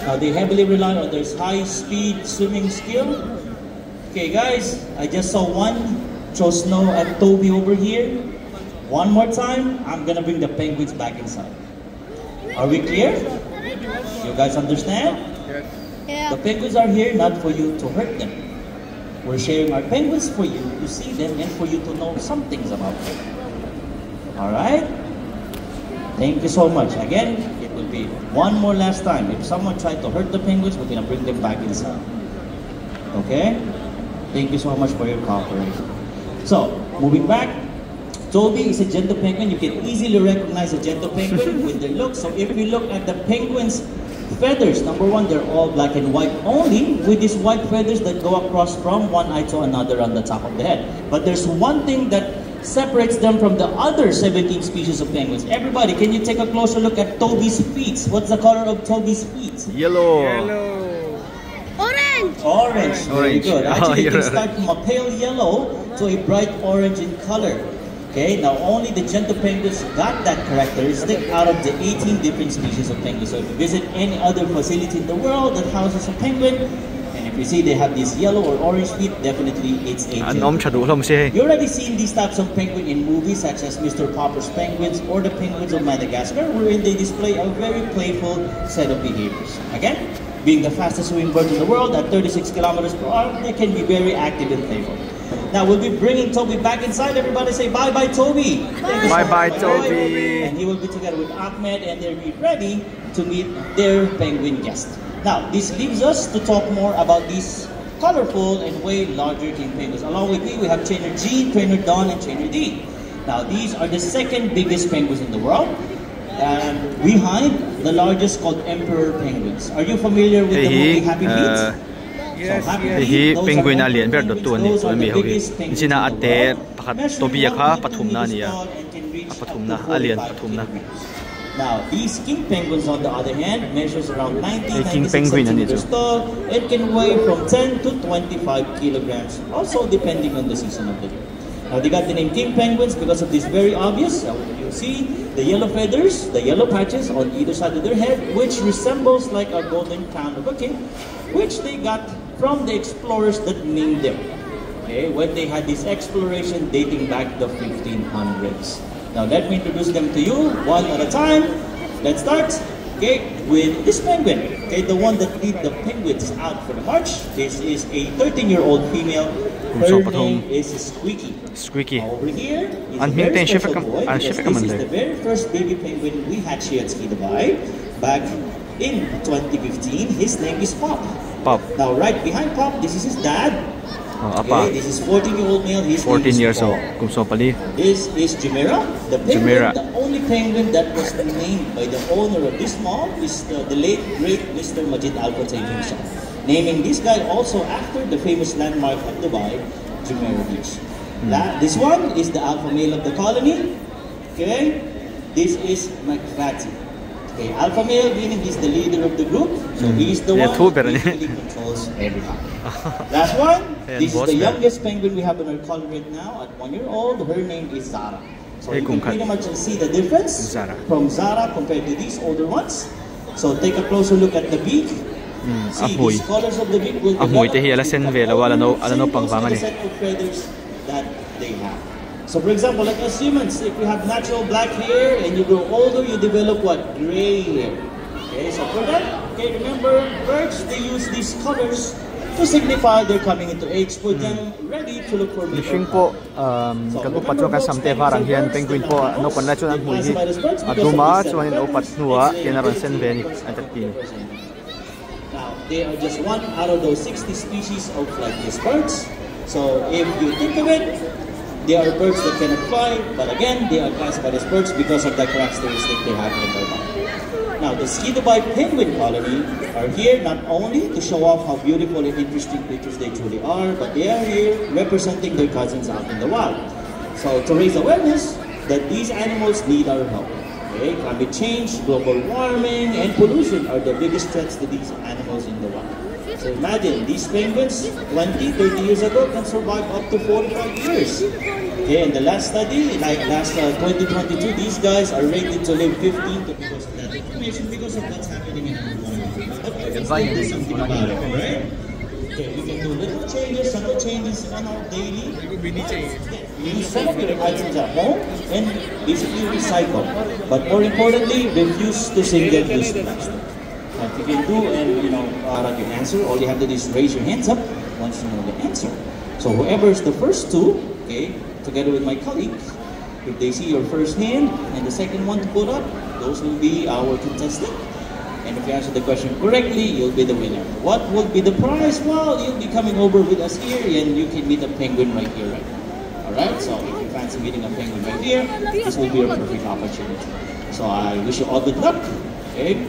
Now they heavily rely on their high-speed swimming skill. Okay, guys, I just saw one throw snow at Toby over here. One more time, I'm gonna bring the penguins back inside. Are we clear? You guys understand? Yeah. The penguins are here not for you to hurt them. We're sharing our penguins for you to see them and for you to know some things about them. All right? Thank you so much. Again, it will be one more last time. If someone tried to hurt the penguins, we're gonna bring them back inside. Okay? Thank you so much for your cooperation. So, moving back, Toby is a gentoo penguin. You can easily recognize a gentoo penguin with their look. So if you look at the penguin's feathers, number one, they're all black and white only, with these white feathers that go across from one eye to another on the top of the head. But there's one thing that separates them from the other 17 species of penguins. Everybody, can you take a closer look at Toby's feet? What's the color of Toby's feet? Yellow. Orange. Orange. Very Orange. good. Oh, Actually, it can you're start from a pale yellow to a bright orange in color. Okay, now only the gentoo penguins got that characteristic out of the 18 different species of penguins. So if you visit any other facility in the world that houses a penguin, and if you see they have this yellow or orange feet, definitely it's a An gentoo awm tha duh hlawm si hei. You already seen these types of penguin in movies such as Mr. Popper's Penguins or the Penguins of Madagascar, wherein they display a very playful set of behaviors. Again, being the fastest swimming bird in the world at 36 kilometers per hour, they can be very active and playful. Now we'll be bringing Toby back inside. Everybody say bye-bye, Toby. Thank you so Bye bye, much, my boy. Toby. And he will be together with Ahmed, and they'll be ready to meet their penguin guest. Now, this leaves us to talk more about these colorful and way larger king penguins. Along with me, we have Trainer G, Trainer Don, and Trainer D. Now, these are the second biggest penguins in the world. And behind the largest called emperor penguins. Are you familiar with Hei the hi movie Happy Feet? uh, So Happy hei Feet, hi those are penguin a emperor lian ber dawt penguins. tu an ni Those tun are ami the ho hi. biggest penguins Nichina in a the te world, pakhat measuring Toby a kha 1.2 pathum na meters ani a. tall and can A reach up pathum to na a lian 45 pathum na. kilograms. Now, these king penguins, on the other hand, measures around 90, Hei king 96 penguin ani chu. centimeters tall and can weigh from 10 to 25 kilograms, also depending on the season of the year. Now, they got the name king penguins because of this very obvious. You see the yellow feathers, the yellow patches on either side of their head, which resembles like a golden crown of a king, which they got from the explorers that named them. Okay, when they had this exploration dating back the 1500s. Now let me introduce them to you one at a time. Let's start, okay, with this penguin. Okay, the one that lead the penguins out for the march. This is a 13-year-old female. Kum Her saw pathum. name is Squeaky. Squeaky. Now, over here is An a hming very te an hre special vek am boy an hre because vek am this an is le. the very first baby penguin we hatched here at Ski Dubai back in 2015. His name is Pop. Pop. Now, right behind Pop, this is his dad. Oh, apa. Okay, this is 14-year-old male. His name 14 is years Paul. old. Kum 14. This is Jumeirah, the penguin, Jumeirah. the only penguin that was named by the owner of this mall is the late great Mr. Majid Al Futtaim himself. Naming this guy also after the famous landmark of Dubai, Jumeirah Beach. This one is the alpha male of the colony. Okay, this is McFatty. Okay, alpha male meaning he's the leader of the group, so he's the Yeah, one thu that ber ani. basically controls everybody. Last one, Ayan, this is boss the ber. youngest penguin we have in our colony right now. At 1 year old, her name is Zara. So Hey, you can kum khat. pretty much see the difference Zara. from Zara compared to these older ones. So take a closer look at the beak. a See, hmui. these colors of the beak will A hmui develop te hi a la as they sen become ve lo a, la no older. a la Same naupang goes vang to a the ni. set of feathers that they have. So for example, like us humans, if you have natural black hair and you grow older, you develop what? Gray hair. Okay, so for that, okay, remember, birds, they use these colors to signify they're coming into age, put them ready to look for mate or Mihring pawh partner. kan upat chuan kan sam te var ang hian penguin pawh an upat lai chuan an hmui hi a dum a chuanin a upat hnuah hian a rawn sen ve a ni an ta ti a ni. Now, they are just one out of those 60 species of flightless birds. So if you think of it, they are birds that cannot fly, but again, they are classified as birds because of the characteristic they have in their body. Now, the Ski Dubai penguin colony are here not only to show off how beautiful and interesting creatures they truly are, but they are here representing their cousins out in the wild. So to raise awareness that these animals need our help. Okay, climate change, global warming, and pollution are the biggest threats to these animals in the wild. So imagine, these penguins 20, 30 years ago can survive up to 45 years. Okay, and the last study, like last 2022, these guys are rated to live 15 to because of that information, because of what's happening in our environment. But we can still do something about it, right? Okay, we can do little changes, subtle changes on our daily. Use some of your items at home and basically recycle. But more importantly, refuse to single-use plastic. What you can do and out your answer, all you have to do is raise your hands up once you know the answer. So whoever is the first two, okay, together with my colleagues, if they see your first hand and the second one to put up, those will be our contestant. And if you answer the question correctly, you'll be the winner. What will be the prize? Well, you'll be coming over with us here and you can meet a penguin right here, right now. All right, so if you fancy meeting a penguin right here, this will be your perfect opportunity. So I wish you all good luck, okay?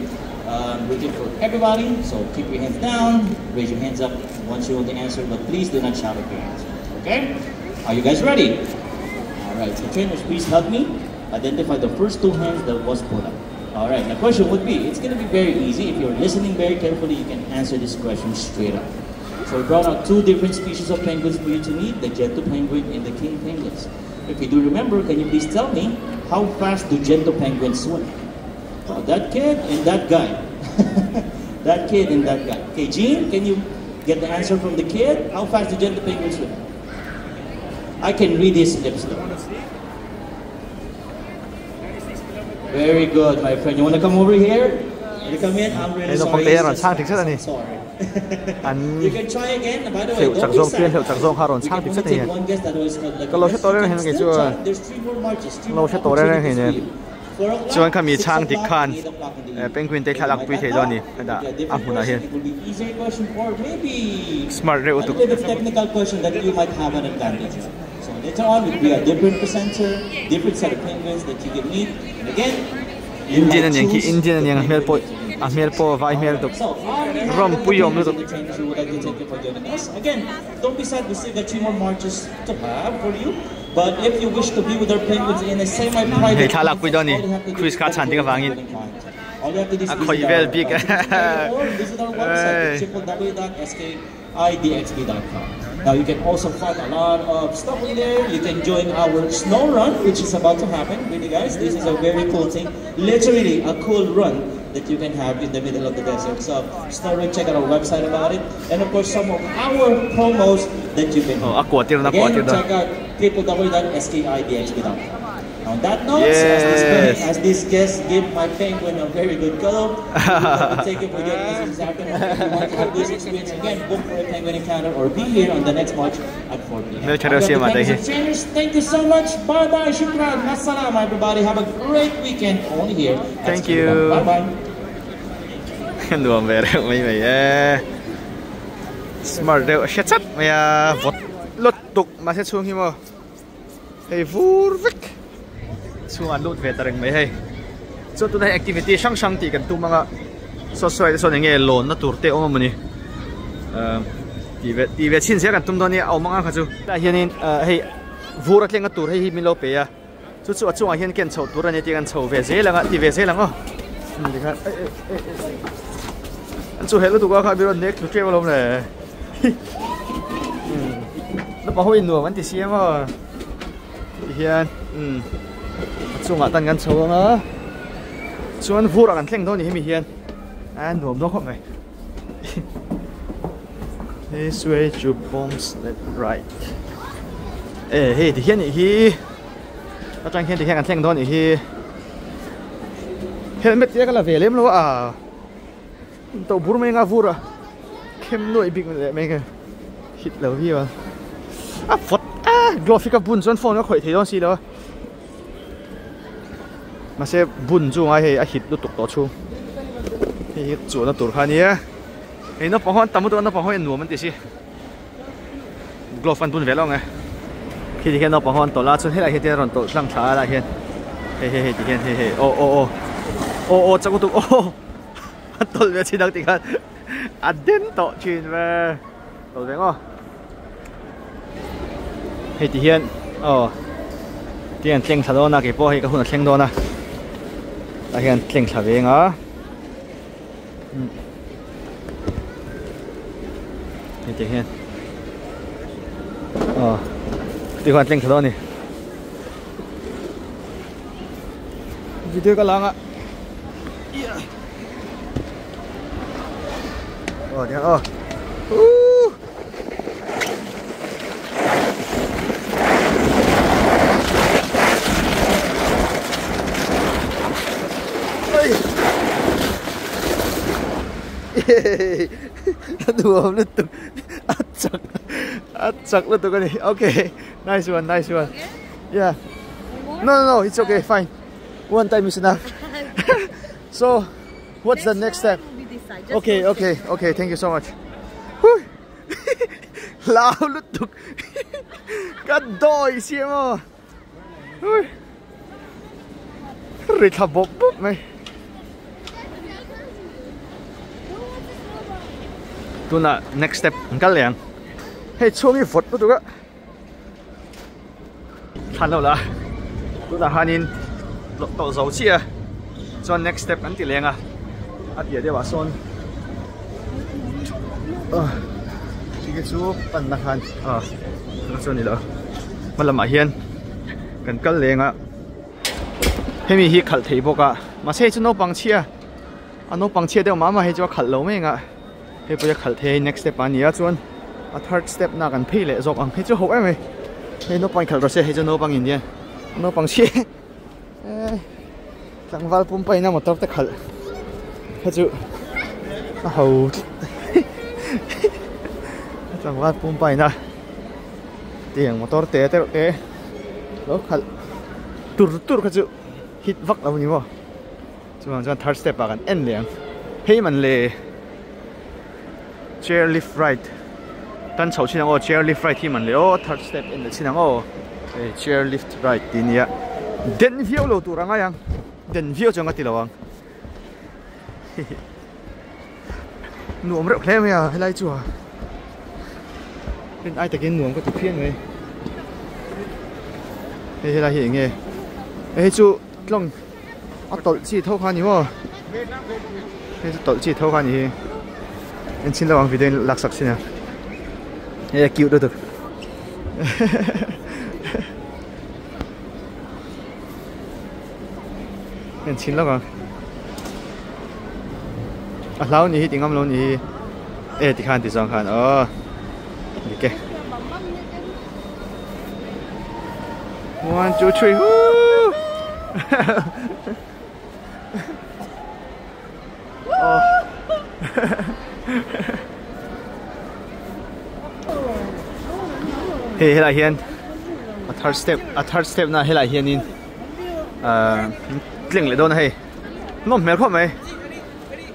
Rooting for everybody, so keep your hands down, raise your hands up once you know the answer, but please do not shout out your answer, okay? Are you guys ready? All right, so trainers, please help me identify the first two hands that was put up. All right, the question would be, it's going to be very easy. If you're listening very carefully, you can answer this question straight up. So we brought out two different species of penguins for you to meet, the Gentoo penguin and the king penguins. If you do remember, can you please tell me, how fast do Gentoo penguins swim? Oh, that kid and that guy. That kid and that guy. Okay, Gene, can you get the answer from the kid? How fast do Gentoo penguins swim? I can read his lips though. Very good, my friend. You want to come over here? You come in? I'm really Hey, no, sorry. pang tayo ron. Sang tik sa ni. Sorry. An You can try again. By the way, Hiệu don't chak be zong sad. tuyên hiệu chak zong ha ron We sang can tik only sa ni. take one guest, otherwise it's not like Ka lo a she guest. to You reng can hen ke still chu. try. There's three more marches, three Lo more she to reng hen opportunities ne. for you. 4 o'clock, Chuan khami 6 chang tik o'clock, khan. 8 o'clock in the Eh, evening. penguin te thlalak If pui you thei might dawn ni. not know, Heta if you have a different hmunah hian. question, it will be easier question or maybe Smart reuh a tuk. little bit technical question that you might have an advantage on. So later on will be a different presenter, different set of penguins that you can meet. And again, you Indian might an yang khi choose Indian an the yang a hmel penguin pawh that you a hmel pawh vai hmel tuk. So, on behalf Rom of the pui awm trainers lutuk. and the trainers, we would like to thank you for joining us. Again, don't be sad, we still got 3 more marches to have for you. But if you wish to be with our penguins in a semi-private Hei thlalak pui dawn ni. all you have to do Chris is kha chhan tik awangin. All you have to do is A visit khoi vel our, bik. or visit our website Hey. at www.skidxb.com. Now you can also find a lot of stuff in there. You can join our snow run, which is about to happen. Really, guys, this is a very cool thing. Literally a cool run that you can have in the middle of the desert. So snow run, check out our website about it. And of course, some of our promos that you can Oh, a kuah tir na, kuah Again, tir na. check out www.skidxb.com. On that note, Yes. as this guest give my penguin a very good cuddle, we would like to take it for joining us this afternoon. If you want to have this experience again, book for a penguin encounter or be here on the next march at 4 p.m. Mel Charo siya, On behalf of the matay. Penguins and Trainers, thank you so much. Bye-bye. Shukran. Massalam, everybody. Have a great weekend only here at Thank Ski you. Dubai. Bye-bye. Nuam ve reuh mai mai e. Smart reuh hre chat mai a vawt lut tuk mahse chhung hi maw hei vur vek chhung an lut ve ta reng mai hei chuan tuna hei activity hrang hrang tih kan tum anga saw saw te sawn eng nge lawn na tur te awm a mawni tih ve tih ve chhin zel kan tum dawn nia a awm anga kha chu tah hianin hei vur a thleng a tur hei hi min lo pe a chu chu a chungah hian ken chhoh tur a ni tih kan chho ve zel anga ti ve zel ang aw. Tikhan an chu helh lutuk a kha mi rawn nek thlu tep alawm le naupang ho in nuam an ti siam a tihian umm a chungah tan kan chho ang a chuan vur ah kan thleng dawn a ni hemi hian a nuam dawn khawp mai this way to bombs left right e hei tihian nih hi. Atang hian tikhian kan thleng dawn nih hi helmet te ka la ve lem lo a to bur mai anga vur a khem nuaih bik leh mai nge hit lo viau a a vawt a glove hi ka bun chuan phone ka khawih thei dawn si lo a mahse bun chu ngai hei a hit lutuk tawh chhung hei hi chuanna tur kha ania hei naupang ho an tam lutuk a naupang ho hian nuam an ti si. Glove an bun ve lo ang e. Khi ti hian naupang ho an tawlh a, chuan helaiah hian rawn tawlh tlang thla a lai hian hei hei hei ti hian hei hei aw aw aw aw aw chak lutuk aw a tawlh ve chin ang ti khan a den tawh thin ve tawlh ve ngaw hei ti hian aw ti hian tleng thla dawn a keipawh hei ka hun a thleng dawn a tah hian tleng thla ve ang a. Hei te hian aw ti khan tleng thla dawn a ni video ka lang a aw tiang aw uh A nuam lutuk a chak a chak lutuk a ni okay nice one nice one yeah no no no it's okay fine one time is enough so what's the next step okay okay okay thank you so much hlau lutuk ka dawi siam aw hui ri thla bawp bawp mai tunah next step an kal leh ang hei chhung hi vawt lutuk a thlan lo la tunah hianin tawlh zo chiah a chuan next step an ti leng a a piah deuhah sawn khi chu panna khan ah chu a ni lo hma lamah hian kan kal leng a hemi hi khalh thei bawk a mahse hei chu naupang chhia a naupang chhia deuh mah mah hei chu a khalh lo mai ang a hei pawh hi a khalh thei next step ah a ni a chuan a third step na kan phei leh zawk ang hei chu ho em mai hei naupang khalh rawh se hei chu naupang in nia naupang chhia tlangval pumpa in a motor te khalh kha chu a ho tlangval pumpa in a tiang motor te te te lo khalh tur tur kha chu hit vak lo ni maw chuvang chuan third step ah kan en leh ang hei man le chair lift right tan chhoh chin ang aw chair lift right hi man le aw third step en leh chin ang aw hei chair lift right tih ania den viau lo tur ang ai ang den viau chuan ka ti lo ang hihi nuam reuh hle mai a helai chu a rin ai takin nuam ka ti phian mai hei helai hi eng nge hei chu tlawng a tawlh chi tho kha a ni maw hei chu tawlh chi tho kha a ni hi en chhin lo ang video in lak sak chhin a hei a cute lutuk en chhin lo ang a hlau ni hi ti ngam lo ni hi e ti khan ti zawng khan aw dik e 1 2 3 woo oh hei helai hian a third step a third step na helai hianin uh tleng leh dawn a hei nawm hmel khawp mai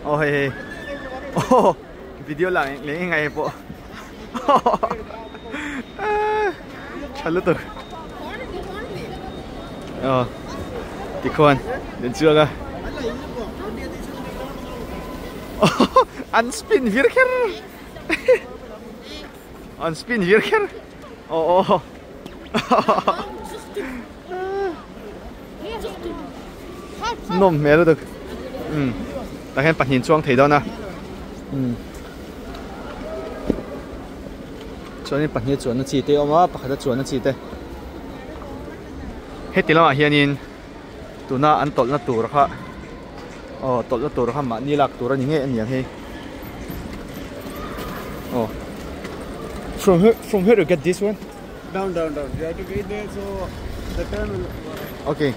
aw hei hei oh video lah leh ngai pawh Tha lutuk Aw tikhuan min chuang a An spin vir kher An spin vir kher Aw aw Nawm hmel lutuk. Umm tah hian pahnih an chuang thei dawn a umm chuanin pahnih a chuanna chi te a awm a pakhat a chuanna chi te heti lamah hianin tuna an tawlhna tur kha aw tawlhna tur kha mahni lak tur a ni ngei a ni ang hei aw from here from here you get this one down down down you have to wait there so the turn will okay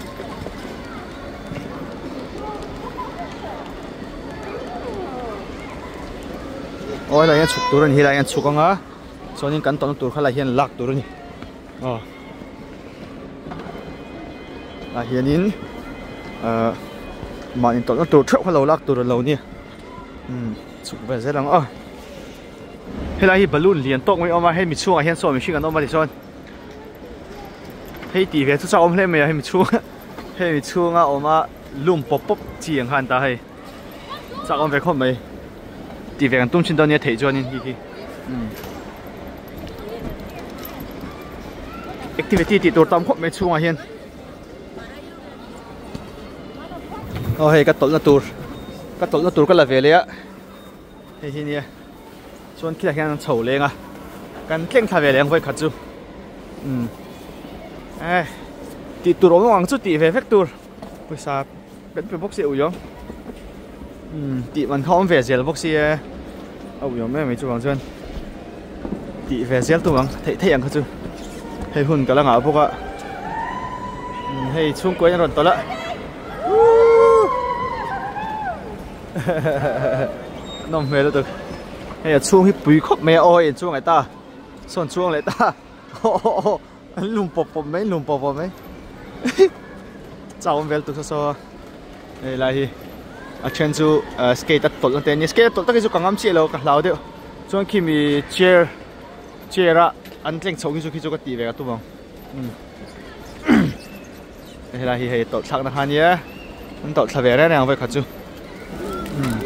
aw helai hian chhuk tur a ni helai hian chhuk anga chuanin kan tawlhna tur kha lai hian lak tur a ni aw ah hianin ahh mahni tawlhna tur theuh kha lo lak tur a lo nia umm chhuk ve zel ang aw helai hi balloon lian tawk mai a awm a hemi chhungah hian saw mihring an awm a tichuan hei tih ve chu chak awm hle mai a hemi chhung hemi chhunga awm a lum pawp pawp chi ang khan ta hei chak awm ve khawp mai tih ve kan tum thin dawn nia theih chuanin hi hi umm activity tih tur tam khawp mai chhungah hian aw hei ka tawlhna tur ka tawlhna tur ka la ve leh a hei hi nia chuan khilaiah hian an chho leng a kan tleng thla ve leh ang vawikhat chu umm eh tih tur awm ang chu tih ve vek tur pawisa kan pe bawk si a ui awm umm tih man kha awm ve zel bawk si e a ui awm em mai chuvang chuan tih ve zel tum ang theih theih ang kha chu hei hun ka la ngah bawk a umm hei chhungkua in a rawn tawlh a uuhh nawm hmel lutuk hei a chhung hi pui khawp mai a aw hei an chuang leh ta sawn chuang leh ta aw aw aw an lum pawp pawp mai lum pawp pawp mai chau awm vel tuk saw saw a hei lai hi a then chu ah skate a tawlh na te ania skate a tawlh tak hi chu ka ngam chiah lo ka hlau deuh chuan khimi chair chair a an tleng chhoh khi chu khi chu ka tih ve ka tum ang helai hi hei tawlh thlak na kha ania an tawlh thla ve reng reng ang vawikhat chu umm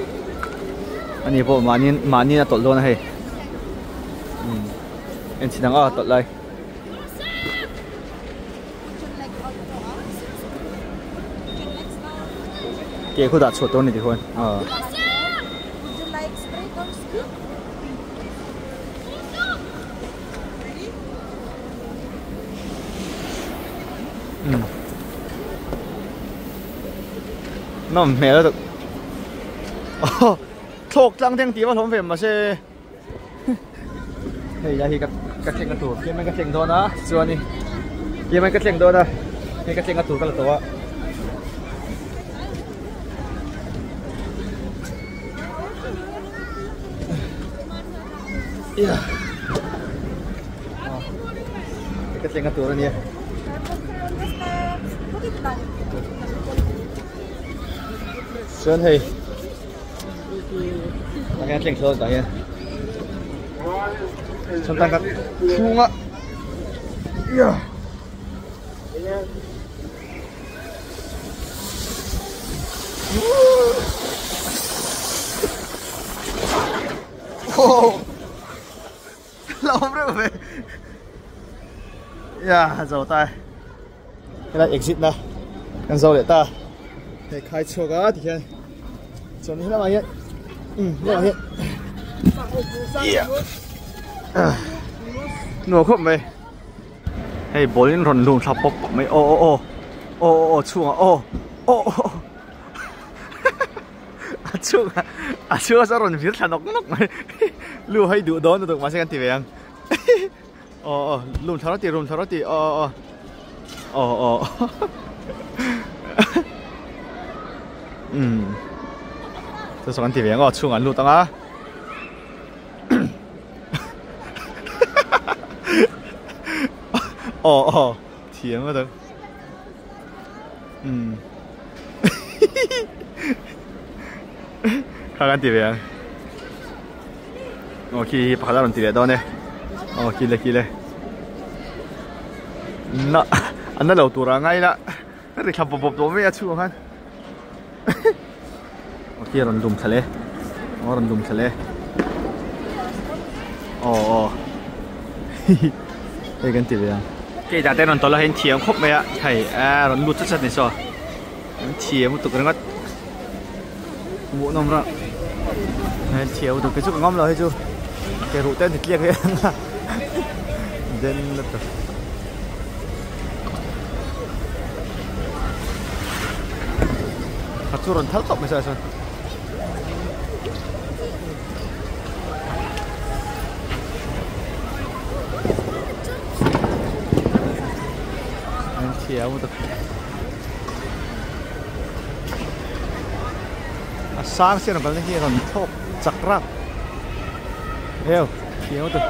ani pawh mahni mahni a tawlh dawn a hei umm en chhin ang a tawlh lai. Ke khu dah chhuah tur a ni tikhuan aw. Nawm hmel lutuk aw thlawk tlang teng tih va hlawm ve mahse hei lai hi ka ka thleng a tur tlem in ka thleng dawn a chuanin tlem in ka thleng dawn a hei ka thleng a tur ka la tawh a. Ka tlenga tur a nia. Chuan hei tah hian tleng thlawn tah hian chuan tangka chhunga Hlauhawm reuh ve ya zo ta e helai exit na kan zo leh ta hei khai chhuak a tikhian chuan helamah hian umm helamah hian nuam khawp mai. Hei ball in rawn lum thla pawp pawp mai aw aw aw aw aw aw chhungah aw aw aw a chhungah a chhungah sawn a rawn vir thla nawk nawk mai lu hai duh dawn lutuk mahse kan ti ve ang aw aw lum thla rawh ti lum thla rawh ti aw aw aw aw aw umm chu saw kan ti ve ang aw chhungah an lut ang a. Aw aw thiam a dang umm kha kan ti ve ang aw khi hi pakhat a rawn ti leh dawn e aw khi le khi le na a na lo tur ah ngai ila a ri thla bawp bawp tawh mai a chhungah khan. Aw khi a rawn lum thla le aw a rawn lum thla le aw aw hihi hei kan ti ve ang kei dah te an rawn tawlh a hei an thiam khawp mai a hei a rawn lut chat chat ni saw an thiam lutuk ringawt. Hmuhnawm rah hei thiau tuk chu ka ngam lo hei chu ke ruh te an ti tliak ve ang a den lutuk. Kha chu rawn thal tawp mai saw sawn. An thiau lutuk. A sang sian kalna hi a rawn thlawk chak rap heu thiam lutuk.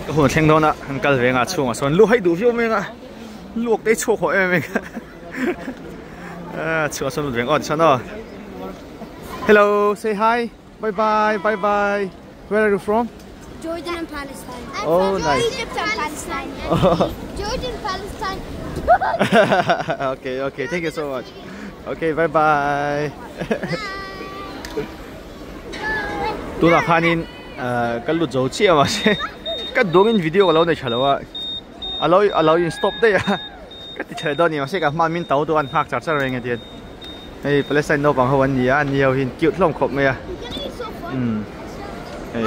Ka hun a thleng dawn a kan kal ve anga chhungah sawn lu hai duh viau mai anga luak te hi chhuak haw em em a chhungah sawn lut reng aw tichuan aw hello say hi bye bye bye bye where are you from Jordan and Palestine. I'm oh, from nice. Egypt and Palestine. Jordan, Palestine. okay, okay. Thank you so much. Okay, bye bye. Tunah khanin ka lut zo chiah mahse ka dawngin video ka lo nei tha lo a a lo a lo in stop daih a ka ti tha dawn a ni mahse ka hma min to tu an nghak char char reng a tian hei Palestine naupang ho an ni a an ni ho hi an cute hlawm khawp mai a umm hei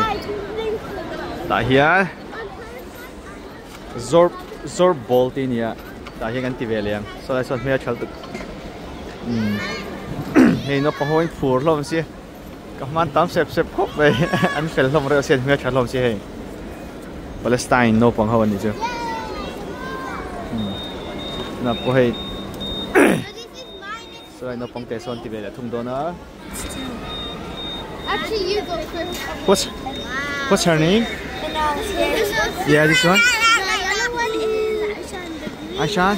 tah hian Zorb zorb ball tih a ni a tah hian kan ti ve leh ang saw lai sawn hmel tha lutuk umm hei naupang ho in phur hlawm sia ka hman tam sep sep khawp mai an fel hlawm reuh sia hmel tha hlawm sia hei Palestine naupang ho an nih chu umm tunah pawh hei saw lai naupang te sawn ti ve leh thung dawn a. What's what's her name? Yeah, this one. Aishan.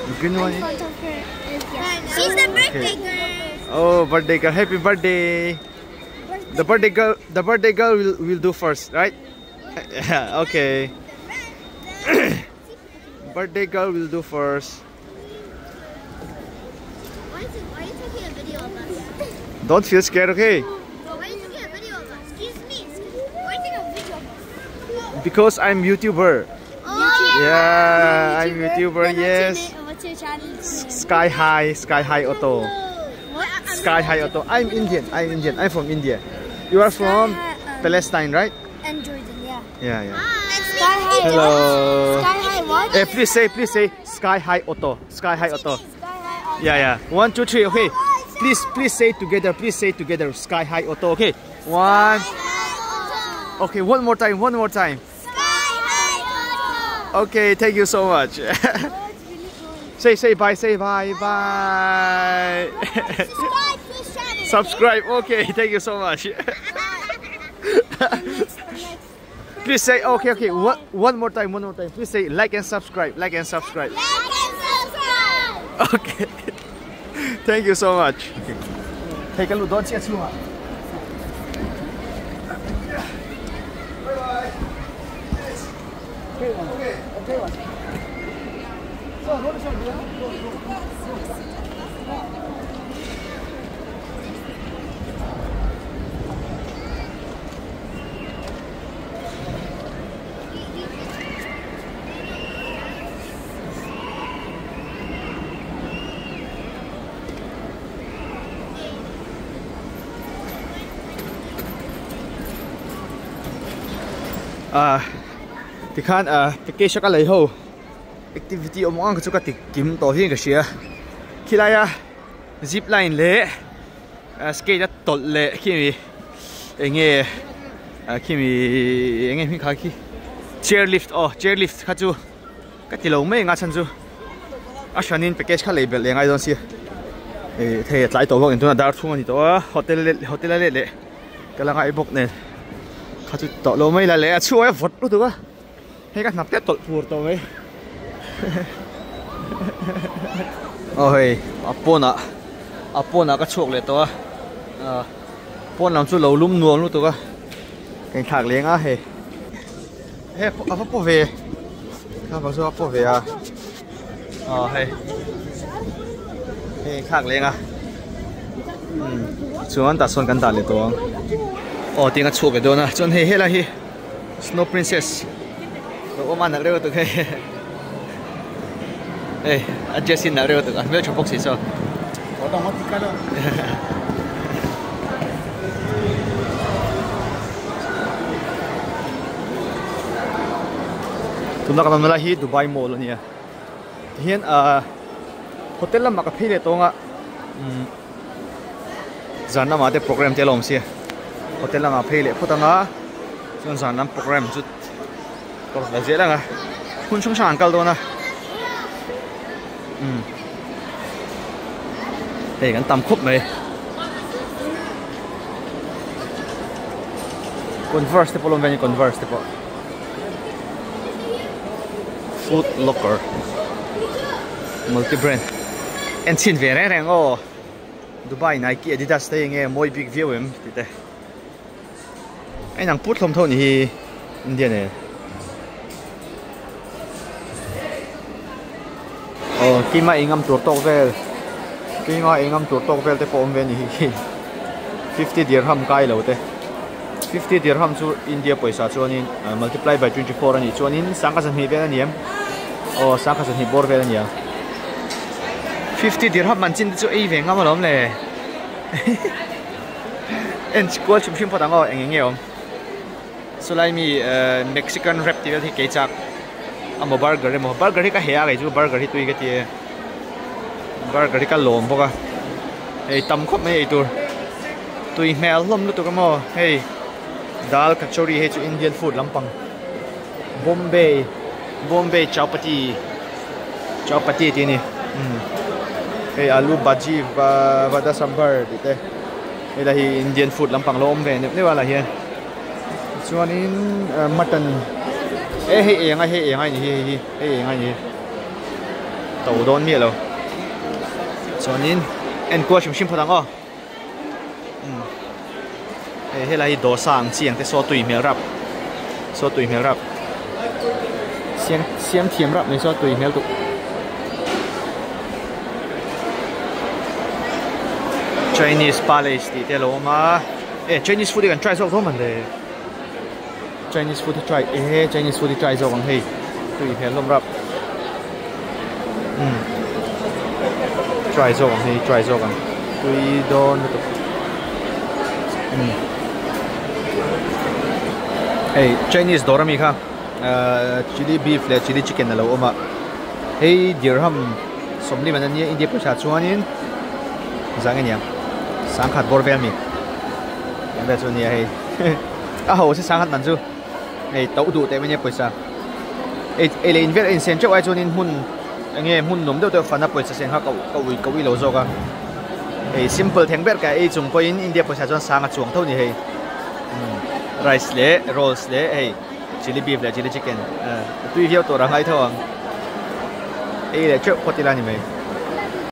The green one. She's the birthday girl. Oh, birthday girl! Happy birthday! The birthday girl, the birthday girl will will do first, right? Yeah. Okay. Birthday girl will do first. Why are you taking a video of us? Don't feel scared, okay? Why are you taking a video of us? Excuse me. Why are you taking a video of us? Because I'm YouTuber. Oh, yeah, I'm YouTuber, yes. What's your channel name? Sky High, Sky High Auto. What? Sky High Auto. I'm Indian. I'm Indian. I'm from India. You are from Palestine, right? And Jordan, yeah. Yeah, yeah. Sky High. Hello. Sky High what? Eh, please say, please say, Sky High Auto. Sky High Auto. Sky High Auto. Yeah, yeah. 1, 2, 3. Okay. Please, please say together. Please say together. Sky High Auto. Okay. One. Okay. One more time. One more time. Sky High Auto. Okay. Thank you so much. Oh, it's really cool. Say, say bye. Say bye. Bye. Subscribe to this channel. Subscribe. Okay. Thank you so much. Next, next. Please say okay, okay. One, one more time, one more time. Please say like and subscribe, like and subscribe. Like and subscribe. Okay. Thank you so much. Okay. Take a look. Don't see too much. Bye bye. Okay, okay, okay. So, go to Ah, tikhan ah package a ka lei ho activity awm ang kha chu ka ti kim tawh hian ka hria khilai a zip line leh skate a tawlh leh khimi eng nge khimi eng nge hming kha khi chair lift aw chair lift kha chu ka ti lo mai anga chhan chu a hranin package kha lei belh leh ngai dawn sia ih thei a tlai tawh bawk engtuna dar chhung a ni tawh a hotel hotel a let leh ka la ngai bawk nen kha chu tawh lo mai la leh a chhuak a vawt lutuk a hei ka hnap te tawlh pur tawh mai aw hei a pawnah a pawnah ka chhuak leh tawh a ah pawn lam chu lo lum nuam lutuk a ka inthlak leng a hei he a va paw ve a va chu a paw ve a aw hei hei inthlak leng a umm chuan tah sawn kan dah leh tawh ang. Aw tiang a chhuak ve dawn a chuan hei helai hi snow princess lo awm a nalh reuh lutuk hei hei a dress hi nalh reuh lutuk a hmeltha bawk si saw tuna kan awmna lai hi Dubai mall a nia tihian ahh hotel lamah ka phei leh tawng a umm zan lamah te program te a lo awm sia hotel lamah phei leh phawt ang a chuan zan lam program chu ka rawn la zel ang a hmun hrang hrang an kal dawn a umm hei kan tam khawp mai converse te pawh a lo awm ve a ni converse te pawh. Foot locker multi brand en chhin ve reng reng aw Dubai Nike Adidas te enge mawi bik viau em tih te a inang put hlawm tho ni hi India nen aw keimah engam tur tawk vel keimah engam tur tawk vel te pawh awm ve a ni hi 50 dirham kai lo te. 50 dirham chu India pawisa chuanin multiply by 24 a nih chuanin sangkhat zahnih vel a ni em aw sangkhat zahnih bawr vel a ni ang 50 dirham man chin te chu ei ve ngam alawm le en kual hrim hrim phawt ang aw eng eng nge awm chulai mi Mexican wrap tih vel hi kei chak emaw burger emaw burger hi ka heh a kei chu burger hi tui ka ti e burger hi ka lawm bawk a hei tam khawp mai eitur. Tui hmel hlawm lutuk a maw hei dal kachori hei chu Indian food lampang Bombay Bombay chapati chapati tih a ni umm hei alu bhaji vada sambar tih te hei lai hi Indian food lampang lo awm ve neuh neuh a lah hian chuanin mutton e hei eng a hei eng a ni hi hei hi hei eng a ni hi to dawn miah lo chuanin enkual hrim hrim phawt ang aw. Hei helai hi dawsa ang chi ang te saw tui hmel rap saw tui hmel rap siam siam thiam rap mai saw tui hmel tuk Chinese palace tih te a lo awm a e Chinese food hi kan try zawk zawk man le Chinese food hi try e Chinese food hi try zawk ang hei tui hmel hlawm rap umm try zawk ang hei try zawk ang tui dawn lutuk umm hei Chinese dawr ami kha ahh chilli beef leh chilli chicken alo awm a hei dirham sawmli man ania India pawisa chuanin zang ania sangkhat bawr vel ami eng vel chu ania hei. A ho se sanghat man chu hei to duh teh mai nia pawisa ei ei leh in vel a insen teuh ai chuanin hmun eng nge hmun nuam deuh deuh fana pawisa sen kha ka ui ka ui lo zawk a hei simple theng ber ka ei chung pawhin India pawisa chuan sang a chuang tho ni hei rice leh rolls leh hei chilli beef leh chilli chicken a tui viau tur a ngai tho ang ei leh teuh phawt ila ni mai.